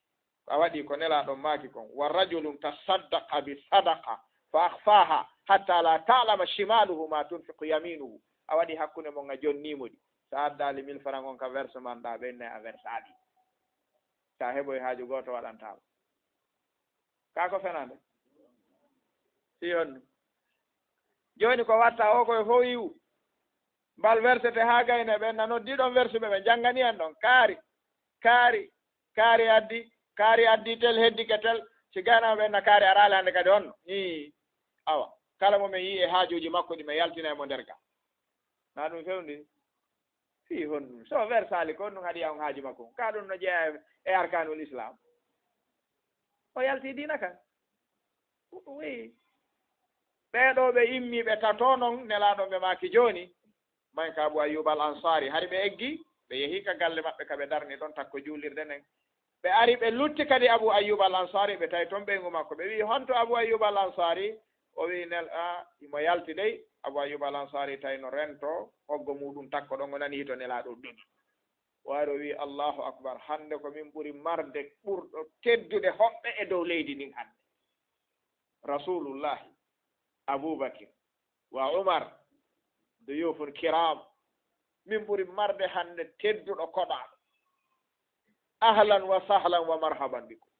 a waɗi ko Nelaaɗo maaki kon. "Wa rajulun tasaddaqa bi sadaqa fa akhfaha hatta la ta'lama shimaluhu ma tunfiqu yaminuhu." A waɗi hakkunde mon, a jonnii mo ɗi. Sa addaali mille francs on ka versement ɗa, ɓe innay a versaali. Sa heɓoy haaju gooto waɗantaama. Kaa ko fenaande? Si honno? Jooni ko watta o koye fof yi'u. Mbal versete haa gayne ɓen na noddi ɗon versuɓe ɓe janngani en ɗon. Kaari, kaari, kaari addi, kaari addi tel, heddike tel. Si gaynaaɓe ɓen na kaari araali hannde kadi honno? Hii. Awa. Kala mo men yi'i e haajuuji makko ɗi men yaltina e mo nder ga. Haa ɗum fewndi. Fii honɗum? So wersaali ko honɗum haɗi on haaju makko? Ka ɗum no jeyaa e, e arkaanul Islam. O yalti diina kan. Wi. Ɓee ɗoo ɓe immi ɓe tato non, Nelaaɗo ɓe maaki jooni. Man ka Abu Ayyub al Ansari. Hari ɓe eggi, ɓe yehi ka galle maɓɓe ka ɓe darni ɗon takko juulirde nden. Ɓe ari ɓe lutti kadi Abu Ayyub al Ansari, ɓe tawi ton ɓeyngu makko. Ɓe wi'i, "Honto Abu Ayyub al Ansari?" O wi'i, "Nel-, a, imo yalti dey." Abu Ayyub al Ansari tawi no rento hoggo muuɗum takko ɗon, o nani hito Nelaaɗo dogi. Waari o wi'i, "Allahu Akbar, hannde ko min ɓuri marde ɓurɗo teddude hoɓɓe e dow leydi ndin hannde. Rasulullahi, Abubakir, wa Umar, duyufun kiram, min ɓuri marde hannde tedduɗo koɗaaɗo. Ahlan wa sahlan wa marhaban bikum."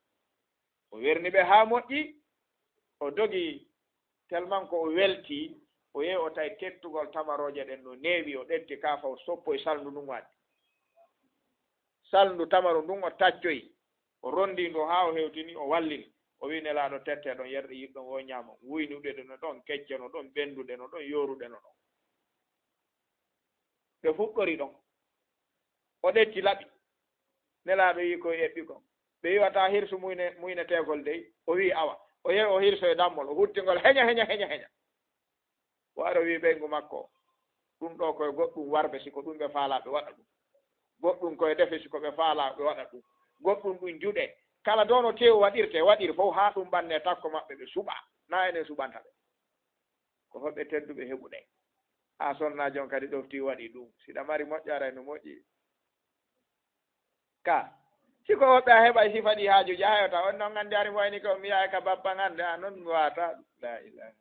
O werni ɓe haa moƴƴi, o dogi, tellement ko o welti, o yehi o tawi tettugol tamarooje ɗen no neewi, o ɗetti ka faw soppoy salndu ndun waɗi. Salndu tamaru ndun o taccoyi, o rondi ndu haa o hewtini, o wallini. O wi'i, "Nelaaɗo, tette ɗon, yerɗe yiɗɗon o ñaamo." Wuynuɗe ɗe no ɗon, kecce no ɗon, ɓennduɗe no ɗon, yooruɗe no ɗon. Ɓe fuɗɗori ɗon. O ɗetti laɓi. Nelaaɗo yi'i ko o eɓɓi kon. Ɓe wi'ata hirsu muyne-, muyneteegol dey. O wi'i, "Awa." O yehi o hirso e dammol, o hutti ngol heña, heña, heña, heña. Waari o wi'i ɓeyngu makko, "Ɗum ɗoo koye goɗɗum warɓe, si ko ɗum ɓe faalaa ɓe waɗa ɗum. Goɗɗum koye defe, si ko ɓe faalaa ɓe waɗa ɗum. Goɗɗum ɗum juɗe. Kala doono teewu waɗirte, waɗir fow haa ɗum ɓannee takko maɓɓe ɓe suɓa. Na enen suɓanta ɓe." Ko hoɓɓe tedduɓe heɓuɗen. A sonnaajo on kadi ɗofti waɗi ɗum. Si ɗa mari moƴƴaare no moƴƴi. Ka. Si ko woɓɓe a heɓay sifa ɗi haajuji, a hayota. On non anndi ari mo wayni ko mi yaha ka bappa ngande, a non mi waata. La ilaha illa.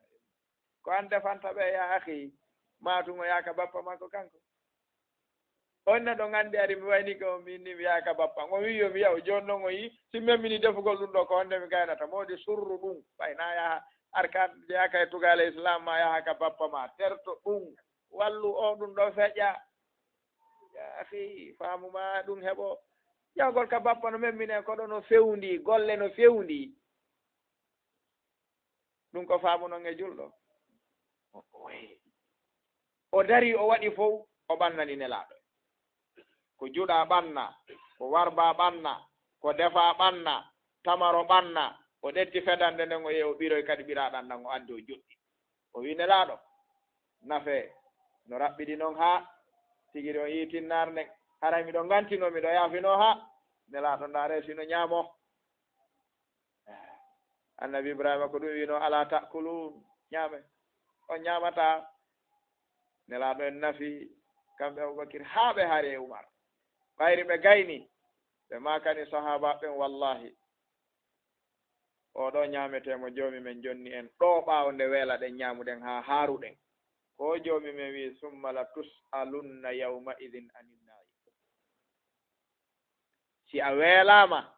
Ko an defanta ɓe, ya akhi, matungo ya ka bappa makko kanko. On na ɗon anndi ari mi wayni ko min ni mi yaha ka bappa. Ngo wi yo mi yahu, jooni non o yi, si memmini defugol ɗum ɗo ko honde mi gaynata. Moodi surru ɗum, ɓay na yaha arkan, yaha kay tugaale Islam ma yaha ka bappa ma. Terto ɗum, wallu o ɗum ɗo feƴƴa. Ya akhi, faamu ma ɗum heɓo. Yahgol ka bappa no memmine ko ɗo no fewndi, golle no fewndi. Ɗum ko faamu non e julɗo. O, o, o dari, o waɗi fow, o ɓannani Nelaaɗo. Ko juɗa ɓanna, ko warba ɓanna, ko defa ɓanna, tamaro ɓanna, o ɗetti fedande nden, o yehi o ɓiroy kadi ɓiraaɗan ɗan, o addi o joɗɗi. O wi'i, "Nelaaɗo, nafe no raɓɓiɗi non haa tigi on yiitinnaar nden. Haray miɗo ngantinoo, miɗo yaafinoo haa." Nelaaɗo ndaare sino ñaamo. Annabi Ibrahima ko ɗum wi'no, "Alaa ta'kuluun?" Ñaame. On ñaamataa. Nelaaɗo en nafi, kamɓe Abubakir haa ɓe hari e Umar. Ɓayri ɓe gayni, ɓe maakani sahaaba ɓen, "Wallaahi, oo ɗoo ñaametee mo Joomi men jonni en ɗoo, ɓaawo nde weela ɗen ñaamuɗen haa haaruɗen." Ko Joomi men wi'i, "Summa la tus'alunna yawma idin anin na'im." Si a weelaama,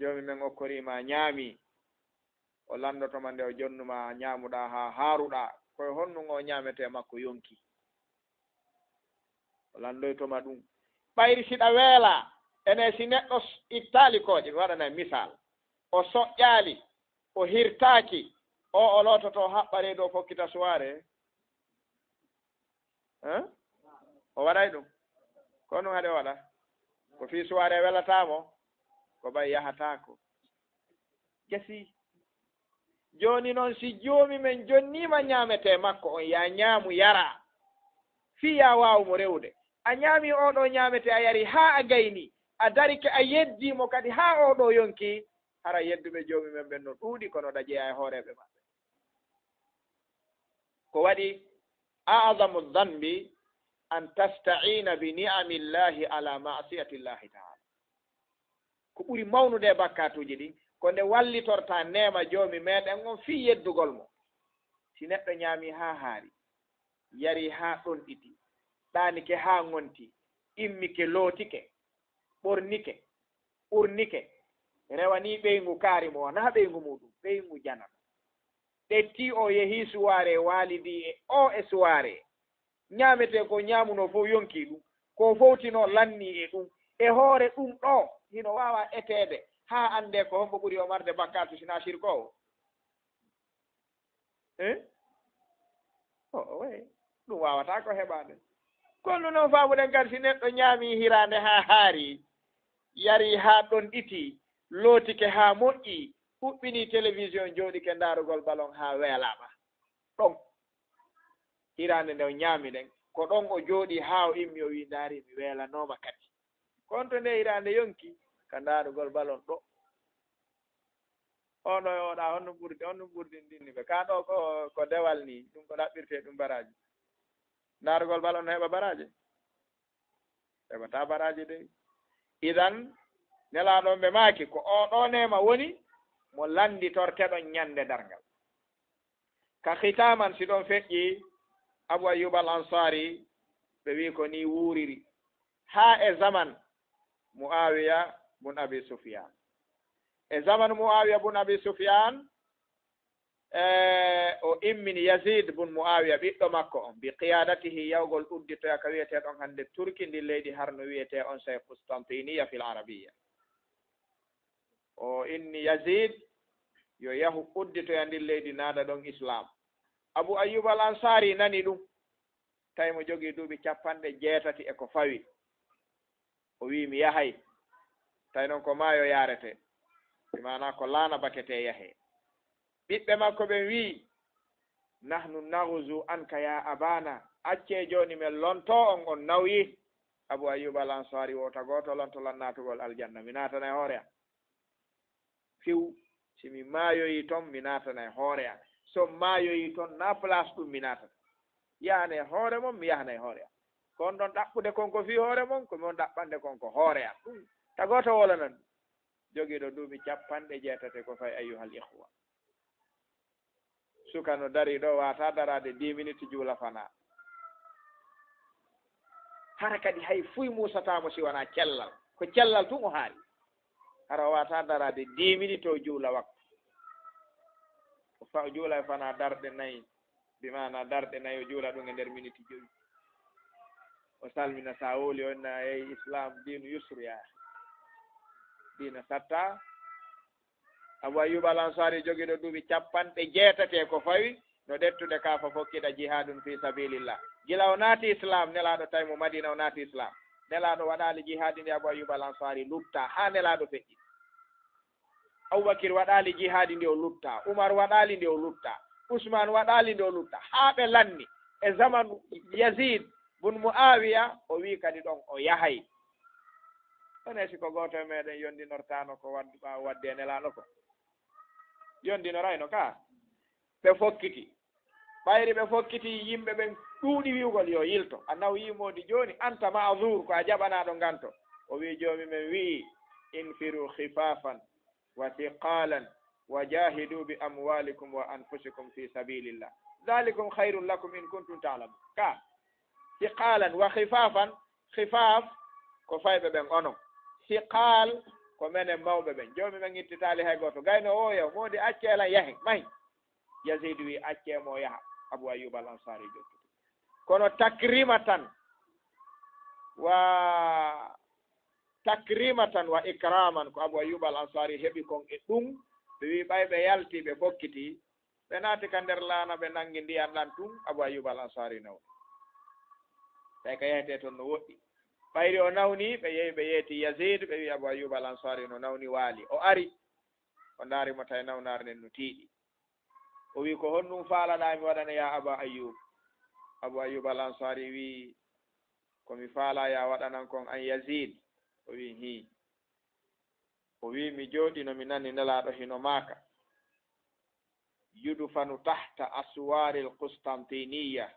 Joomi men okkorii ma ñaami, o lanndotoma nde o jonnuma ñaamuɗaa haa haaruɗaa, ko e honɗum o ñaametee makko yonki? O lanndoytoma ɗum. Ɓayri si ɗa weelaa, ene si neɗɗo s-, ittaali kooƴe, mi waɗana misal, o soƴƴaali, o hirtaaki, o, o loototo haɓɓa reedu o fokkita suwaare? Hein? O waɗay ɗum? Ko ɗum haɗi o waɗa? Ko fii suwaare welataa mo? Ko ɓay yahataako. Gasi. Jooni non, si Joomi men jonniima ñaametee makko on, yaa ñaamu, yaraa, fii yaa waawu mo rewude. A ñaamii oo ɗoo ñaametee, a yarii haa a gaynii, a darike, a yeddii mo kadi haa oo ɗoo yonkii, hara yedduɓe Joomi men ɓen no ɗuuɗi, kono ɗa jeyaa e hooreeɓe maɓɓe. Ko waɗi, "A'zamu dhanbi an tasta'ina bi ni'amillahi ala ma'siyatillahi ta'ala." Ko ɓuri mawnude e bakkaatuuji ɗin, ko nde wallitortaa neema Joomi meɗen on fii yeddugol mo. Si neɗɗo ñaamii haa haari, yarii haa ɗonɗiti, ɗaanike haa ŋonti, immike, lootike, ɓornike, urnike, rewanii ɓeyngu kaari mo, wanaa ɓeyngu muuɗum, ɓeyngu janano. Ɗettii o yehii suwaare, waalidii e o e suwaare. Ñaametee ko ñaamunoo fow yonkii ɗum, ko fowtinoo lannii e ɗum. E hoore ɗum ɗoo, hino waawaa eteede haa anndee ko hombo ɓuri o marde bakkaatu si naa sirkoowo. Eh? O, o, way. Ɗum waawataa ko heɓaade. Kono noon faamuɗen kadi, si neɗɗo ñaamii hiraande haa haari, yarii haa ɗonɗitii, lootike haa moƴƴii, huɓɓinii télévision, jooɗike ndaarugol balon haa weelaama. Ɗon hiraande nde o ñaami nden, ko ɗon o jooɗii haa o immi, o wii, "Ndaari, mi weelanooma kadi." Kono to nde hiraande yonki, ka ndaarugol balon ɗo. Oo ɗo e oo ɗaa, honno ɓurdi, honno ɓurdi ndinni ɓe? Kaa ɗoo ko, ko dewal nii, ɗum ko ɗaɓɓirtee ɗum baraaji. Ndaarugol balon no heɓa baraaji? Heɓataa baraaji dey. Idan, Nelaaɗo on ɓe maaki, ko oo ɗoo neema woni mo lannditorteɗon ñande darngal. Ka khitaman, si ɗon feƴƴi, Abu Ayyub al Ansari, ɓe wi'i ko nii wuuriri. Haa e zaman Muawiya bun Abi Sufyan. E zaman Muawiya bun Abi Sufyan, e, o immini Yazid bun Muawiya, ɓiɗɗo makko on, bi qiyadatihi, yawgol udditoya ka wi'etee ɗon hannde Turki, ndi leydi harno wi'etee on sey Qustantiniya fil Arabiya. O inni Yazid yo yahu udditoya ndin leydi, naada ɗon Islam. Abu Ayyub al Ansari nani ɗum, tawi mo jogii duuɓi capanɗe jeetati e ko fawi. O wi'i, "Mi yahay." Tawi noon ko maayo yaarete, bi maanaa ko laana baketee yahee. Ɓiɓɓe makko ɓen wi'i, "Nahnu naghzu anka ya abana, accee jooni men lontoo on, on nawyi." Abu Ayyub al Ansari, "Wota gooto lonto lan naatugol aljanna, mi naatana e hoore am. Fiw, si mi maayoyii ton, mi naatana e hoore am. So mi maayoyii ton, na place ɗum mi naatata. Yahana e hoore mon, mi yahana e hoore am. Ko on ɗon ɗaɓɓude kon ko fii hoore mon, ko mi on ɗaɓɓande kon ko hoore am." Ɗum, ta gooto wolanan ɗum. Jogiiɗo duuɓi capanɗe jeetati ko fay, ayyuhal ikhwa. Suka no darii ɗoo, waawataa daraade dix minutes juula fanaa. Hara kadi hay fuy muusataa mo si wanaa cellal. Ko cellal tun o haali. Hara o waawataa daraade dix minutes o juula waktu. O fa-, o juula e fanaa darɗe nayi. Bi maanaa darɗe nayi o juula ɗum e nder miniti jowi. O salmina sa wowli o inna, "Ey Islam diinu yusru yaa. Diina satta." Abu Ayyub al Ansari jogiiɗo duuɓi capanɗe jeetati e ko fawi, no ɗettude ka fa fokkita jihadun fi sabilillah. Gila o naati Islam, Nelaaɗo tawi mo Madina o naati Islam. Nelaaɗo waɗaali jihaadi ndi Abu Ayyub al Ansari lutta, haa Nelaaɗo feƴƴi. Abubakir waɗaali jihaadi ndi o lutta, Umar waɗaali ndi o lutta, Usman waɗaali ndi o lutta, haa ɓe lanni e zamanu Yazid bun Muawiya, o wi'i kadi ɗon o yahay. Onon si ko gooto e meɗen yondinortaano ko waddu ɓaawo wadde e Nelaaɗo ko? Yondinorayno ka. Ɓe fokkiti. Ɓayri ɓe fokkiti, yimɓe ɓen ɗuuɗi wi'ugol, "Yo yilto." A nawyii moodi jooni, anta ma'zur, ko a jaɓanaaɗo nganto. O wi'i, "Joomi men wi'i, infiru khifafan wa thiqalan wa jahidu bi amwalikum wa anfusikum fi sabilillah. Dhalikum khairun lakum in kuntum ta'lamun." Ka, thiqalan wa khifafan, khifaf ko fayɓe ɓen onon. Thiqal ko menen mawɓe ɓen. Joomi men ittitaali hay gooto. Gayno o wi'a, "Moodi, accee lan yahen, mahi." Yazid wi'i, "Accee mo o yaha." Abu Ayyub al Ansari jottude. Kono takrimatan wa, takrimatan wa ikraman, ko Abu Ayyub al Ansari heɓi kon e ɗum, ɓe wi'i ɓay ɓe yalti, ɓe fokkiti, ɓe naati ka nder laana, ɓe nangi ndiyan ɗan tun, Abu Ayyub al Ansari nawni. Tawi ka yahetee ton no woɗɗi. Ɓayri o nawni, ɓe yehi, ɓe yeeti Yazid, ɓe wi'i Abu Ayyub al Ansari no nawni, waali. O ari, o ndaari mo, tawi nawnaare nden no tiiɗi. O wi'i, "Ko honɗum faalaɗaa mi waɗane, yaa Aba Ayyub?" Abu Ayyub al Ansari wi'i, "Ko mi faalaa yaa waɗanan kon an Yazid?" O wi'i, "Hii." O wi'i, "Mi jooɗino, mi nani Nelaaɗo hino maaka, yudfanu tahta aswaril Qustantiniya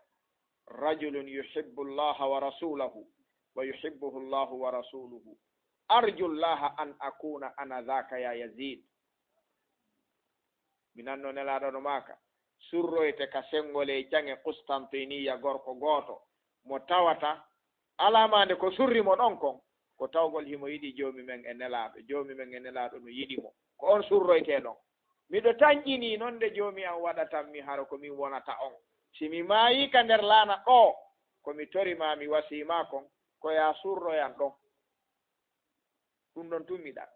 rajulun yuhibbu Allaha wa rasulahu, wa yuhibbuhu Allahu wa rasuluhu. Arju Allaha an akuna ana dhaka ya Yazid." Mi nanno Nelaaɗo no maaka, surroyte ka senngol e caŋe Qustantiniya gorko gooto, mo tawata alaa maande ko surri mo ɗon kon, ko tawgol himo yiɗi Joomi men e Nelaaɗo, Joomi men e Nelaaɗo no yiɗi mo. Ko on surroytee ɗon. Miɗo tanƴinii non nde Joomi an waɗatan mi hara ko min wonata on. Si mi maayii ka nder laana ɗoo, ko mi tori maa, mi wasii maa kon, ko yaa surroyan ɗon. Ɗum ɗon tun mi ɗaɓɓi.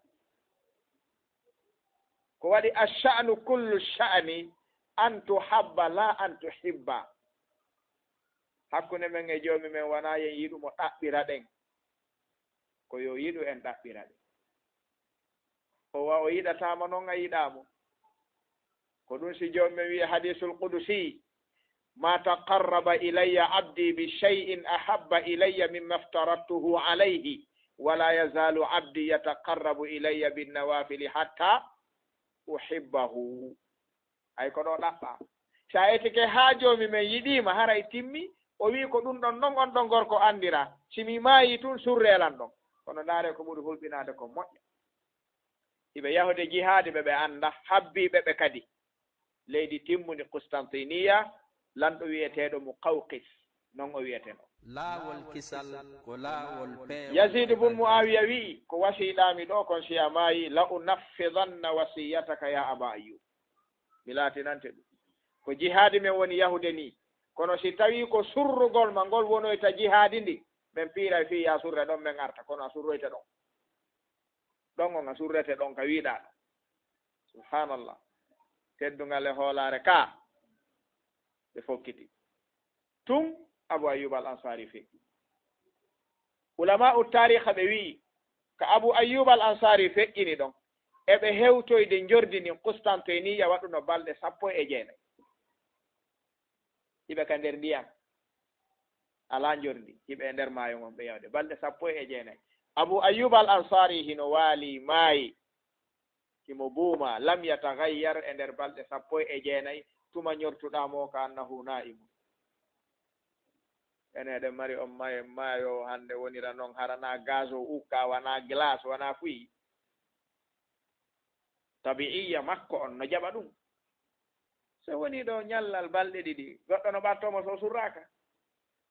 Ko waɗi ash-sha'nu kullu sha'ni an tuhabba la an tuhibba. Hakkunde men e Joomi men, wanaa yen yiɗu mo ɗaɓɓira ɗen. Ko yo yiɗu en ɗaɓɓira ɗe. O wa o yiɗataa ma non a yiɗaa mo. Ko ɗum si Joomi men wi'i hadiisul qudusi, "Ma taqarraba ilayya abdi bi shay'in ahabba ilayya mimma aftaradtuhu alayhi, wa la yazaalu abdi yataqarrabu ilayya bin nawaafili hatta uhibbahu." Hay ko ɗo ɗaɓɓaa. Si a etike haa Joomi men yiɗii ma, haray timmi, o wi'i ko ɗum ɗon non on ɗon gorko anndiraa. Si mi maayii tun, surree lan ɗon. Kono ndaaree ko ɓuri hulɓinaade kon moƴƴa. Hiɓe yahude jihaadi ɓe ɓe annda, habbii ɓe ɓe kadi. Leydi timmundi Qustantiniya, lanɗo wi'eteeɗo Muqawqis, non o wi'eteno. Laawol kisal ko laawol peewal. Yaziid bun Mu'aawiya wi'i, ko wasiiɗaa mi ɗoo kon si a maayii, "La unaffidanna wasiyataka ya Aba Ayyub." Mi laatinante ɗum. Ko jihaadi men woni yahude nii. Kono si tawii ko surrugol ma ngol wonoyta jihaadi ndi, men piiray fii ya surre ɗon, men arta, kono a surroyte ɗon. Ɗon on a surrete ɗon ka wi'uɗaa ɗon. Subhaanallah. Teddungal e hoolaare ka ɓe fokkiti. Tun Abu Ayyub al Ansari feƴƴi. Ulamaa'u taariikha ɓe wi'i, ka Abu Ayyub al Ansari feƴƴini ɗon, eɓe hewtoyde njordi ndin Qustantiniya waɗuno balɗe sappo e jeenay. Hiɓe ka nder ndiyam. Alaa njordi. Hiɓe e nder maayo ngon ɓe yawde. Balɗe sappo e jeenay. Abu Ayyub al Ansari hino waali maayi. Himo buuma. Lam yataghayyar e nder balɗe sappo e jeenay. Tuma njortuɗaa mo ka annahu naa'imun. Enen eɗen mari on maayo, maayo hannde wonira non hara na gaz o ukka, wanaa glace, wanaa fuyi. Tabi'iyya makko on no jaɓa ɗum. So woni ɗo ñallal balɗe ɗiɗi, goɗɗo no ɓatto mo so surraaka.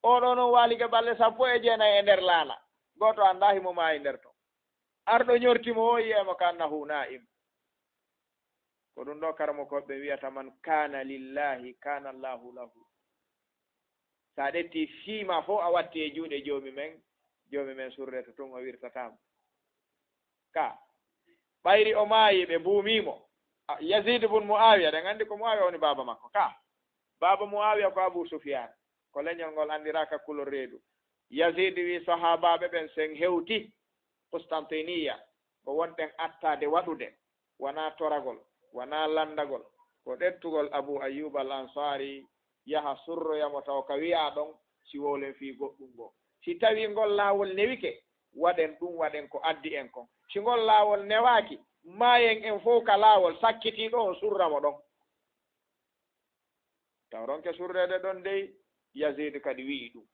Oo ɗoo non waalige balɗe sappo e jeenay e nder laana. Gooto anndaa himo maayi nder ton. Arɗo ñorti mo o yi'ay mo ka annahu naa'im. Ko ɗum ɗo karamokooɓe ɓen wi'ata, "Man kaana lillahi, kaana Allahu lahu." So a ƴetti fii maa fof a watti e juuɗe Joomi men, Joomi men surrete tun, o wirtataa mo. Ka ɓayri o maayi, ɓe mbuumii mo. A, Yaziid bun Mu'aawiya, ɗen anndi ko Mu'aawiya woni baaba makko. Ka baaba Mu'aawiya ko Abu Sufyaan, ko leñol ngol anndiraaka kulol reedu. Yaziid wi'i sahaabaaɓe ɓen, sen hewti Qustantiniya, ko wonɗen attaade waɗude, wanaa toragol, wanaa lanndagol, ko ƴettugol Abu Ayyub al Ansaari, yaha surroya mo taw ka wi'aa ɗon, si wowlen fii goɗɗum goo. Si tawii ngol laawol newike, waɗen ɗum, waɗen ko addi en kon. Si ngol laawol newaaki, maayen en fow ka laawol, sakkitii ɗon, o surra mo ɗon. Taw ronke surreede ɗon dey, Yaziid kadi wi'i ɗum.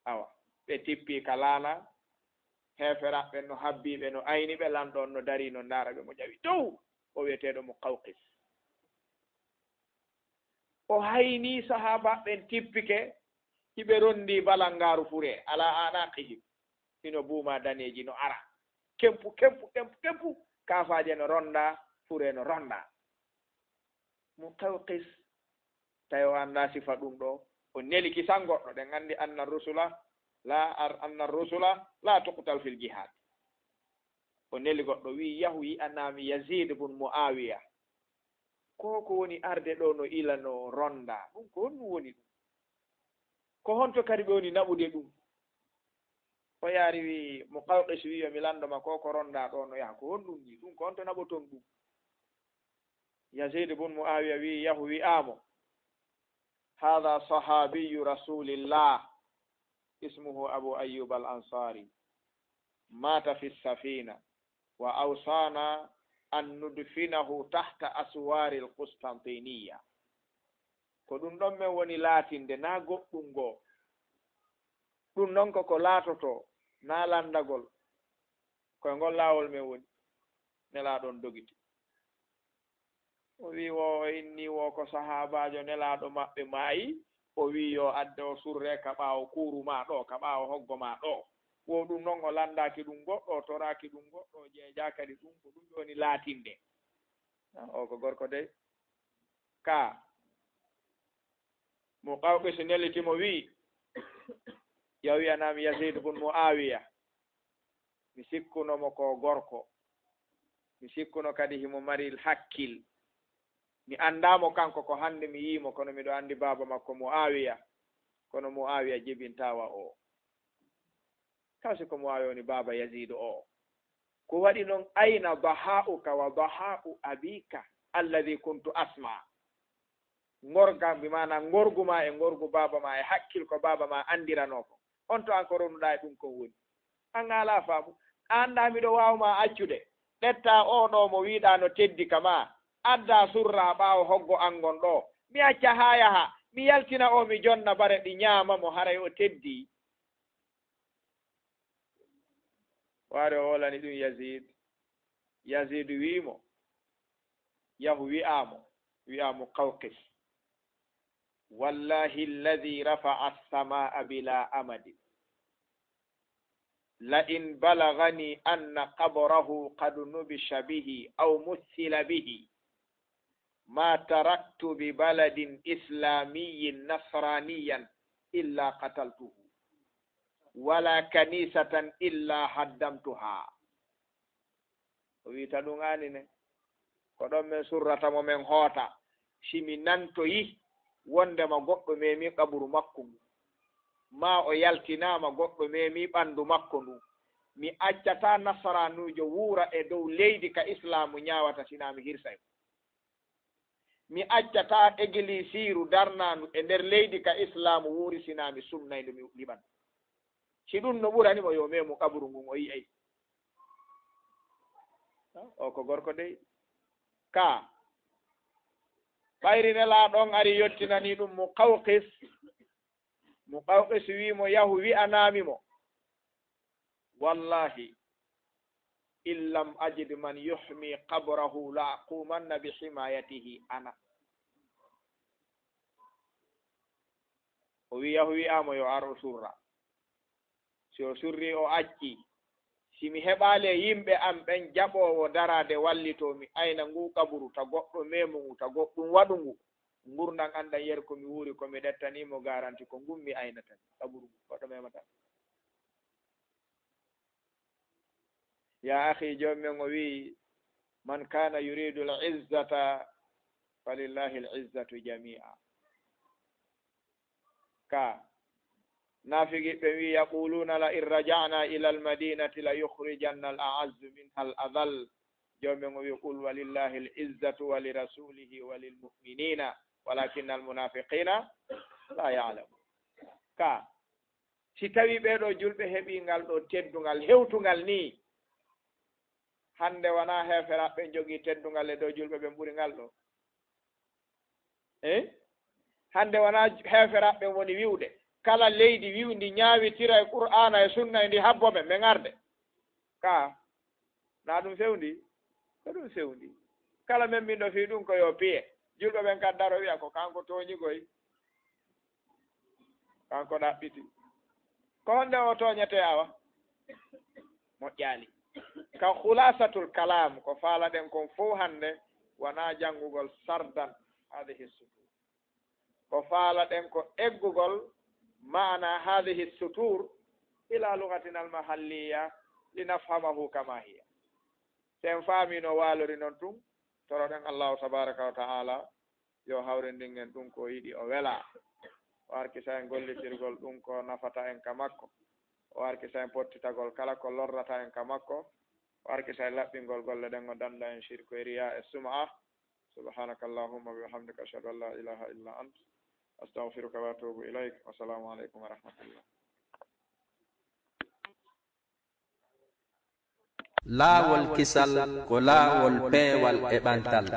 Awa, ɓe tippii ka laana, heeferaaɓe ɓen no habbii ɓe, no ayni ɓe, lanɗo on no darii, no ndaara ɓe, mo ƴawi dow, o wi'eteeɗo Muqawqis. O haynii sahaabaaɓe ɓen tippike, hiɓe ronndii balangaaru furee, alaa a'naaqihim, hino buuma daneeji no ara. Kempu, kempu, kempu, kempu, kaafaaje no ronnda, furee no ronnda. Muqawqis, tawi o anndaa sifa ɗum ɗo, o neli kisan goɗɗo, ɗen anndi anna rusula la ar-, anna rusula la tuqtal fil jihad. O neli goɗɗo, wi'i, "Yahu yi'anaa mi Yaziid bun Mu'aawiya. Ko ko woni arde ɗo no ila no ronnda, ɗum ko honɗum woni ɗum? Ko honto kadi ɓe woni naɓude ɗum?" O yaari wi'i, Muqawqis wi'i, "Yo mi lanndo ma, ko ko ronnda ɗo no yaha, ko honɗum ni? Ɗum ko honto naɓoton ɗum?" Yaziid bun Mu'aawiya wi'i, "Yahu wi'aa mo, haadaa sahaabiyyu Rasuulillah, ismuhu Abu Ayyub al Ansaari, maata fi safiina, wa awsaana an nudfinahu tahta aswaari al Qustantiniya." Ko ɗum ɗon men woni laatinde, naa goɗɗum goo. Ɗum non ko ko laatotoo, naa lanndagol. Ko e ngol laawol men woni. Nelaaɗo on dogiti. O wi'i, wo o inni wo ko sahaabaajo Nelaaɗo maɓɓe maayi, o wi'i yo adde o surre ka ɓaawo kuuru maa ɗo, ka ɓaawo hoggo maa ɗo. Wo ɗum non o lanndaaki ɗum goɗɗo, o toraaki ɗum goɗɗo, o jeejaaka kadi ɗum, ko ɗum ɗo woni laatinde. O ko gorko dey. Ka Muqawqis neliti mo wi'i, "Yo wi'anam Yaziid bun Mu'aawiya, mi sikkuno mo ko gorko, mi sikkuno kadi himo mari hakkil. Mi anndaa mo kanko, ko hannde mi yi'i mo, kono miɗo anndi baaba makko Mu'aawiya, Kono Mu'aawiya jibintaa wa o. Kaw si ko Mu'aawiya woni baaba Yaziidu o. Ko waɗi noon, ayna daha'uka wa daha'u abika alladhi kuntu asma? Ngorga, bi maana ngorgu ma e ngorgu baaba ma e hakkil ko baaba ma anndiranoo ko. On to an ko ronuɗaa e ɗum kon woni. An a alaa faamu. A anndaa miɗo waawa ma accude. Ƴettaa oo ɗoo mo wiiɗaa no teddi ka ma. Addaa surraa ɓaawo hoggo an ngon ɗoo. Mi acca haa yaha. Mi yaltina oo mi jonna bare ɗi ñaama mo haray o teddi. Waare o hoolani ɗum Yaziid. Yaziid wi'i mo, yahu wi'aa mo, wi'aa mo Qawqis. Wallahi alladhi rafa'a as-samaa'a bila amadin. La in balaghani anna qabrahu qad nubisha bihi aw muthila bihi, ma taraktu bi baladin islamiyyin nasraniyan illa qataltuhu, wala kanisatan illa haddamtuha. O wiita ɗum aani ne, ko ɗon min surrata mo min hoota. Si mi nantoyi wondema goɗɗo memi qaburu makko ngu, maa o yaltinaama goɗɗo memi ɓanndu makko ndu, mi accataa nasaraanuujo wuura e dow leydi ka islaamu ñaawata sinaa mi hirsay mo. Mi accataa egilisiiru darnaandu e nder leydi ka islaamu wuuri sinaa mi sunnay ndu mi liɓan. Si ɗum no ɓurani mo, yo memu qaburu ngun o yi'ay. O ko gorko dey. Ka ɓayri nelaaɗo on ari yottinani ɗum Muqawqis. Muqawqis wi'i mo, yahu wi'anaa mi mo, wallahi, in lam ajid man yuhmi qabrahu la aqumanna bi himayatihi ana. O wi'i, yahu wi'aa mo yo ar o surra. Si o surrii o accii, si mi heɓaali e yimɓe am ɓen jaɓoowo daraade wallitoo mi ayna nguu qaburu ta goɗɗo memu ngu, ta goɗɗum waɗu ngu, ngurndan an ɗan yer ko mi wuuri ko mi ɗettanii mo garanti ko ngun mi aynata qaburu ngun, goɗɗo memataa. Ya akhi, joomum en o wi'i, man kana yuridu al-izzata falillahi al-izzatu jami'a. Ka naafiqi ɓe wi'i, yaquluna la in raja'na ila al-madinati la yukhrijanna al-a'azzu minha al-adhall. Joomum en o wi'i, qul walillahi al-izzatu wa li rasulihi wa lil mu'minina walakinna al-munafiqina la ya'lamun. Ka Si tawii ɓee ɗoo julɓe heɓii ngal ɗoo teddungal hewtungal nii, hannde wanaa heeferaaɓe ɓen njogii teddungal e dow julɓe ɓen ɓuri ngal ɗoo? Eh? Hannde wanaa heeferaaɓe ɓen woni wi'ude, kala leydi wi'undi ñaawitira e Qur'aana e Sunna e ndi habbo ɓe, ɓe ngarde? Ka Na ɗum fewndi? Ko ɗum fewndi. Kala memminɗo fii ɗum ko yo piye. Julɓe ɓen kadi daro wi'a ko kanko tooñi koy. Kanko ɗaɓɓiti. Ko honde o tooñetee awa? Moƴƴaali. Ka khulasatul kalam, ko faalaɗen kon fow hannde, wanaa janngugol sardan hadihi sutur. Ko faalaɗen ko eggugol maana hadihi sutur ila lugatina almahalliya linafhamahu kama hiya. Si en faamii no waalori non tun, toroɗen Allahu tabaraka wa ta'ala yo hawrindin en ɗum ko yiɗi o welaa. O arkisa en gollitirgol ɗum ko nafata en ka makko. O arkisa en pottitagol kala ko lorrata en ka makko. O arkisa en laɓɓingol golle ɗen o danda en shirku e riya e sum'a. سبحانك اللهم وبحمدك، أشهد أن لا إله إلا أنت، أستغفرك وأتوب إليك. والسلام عليكم ورحمة الله. Laawol kisal ko laawol peewal e ɓantal.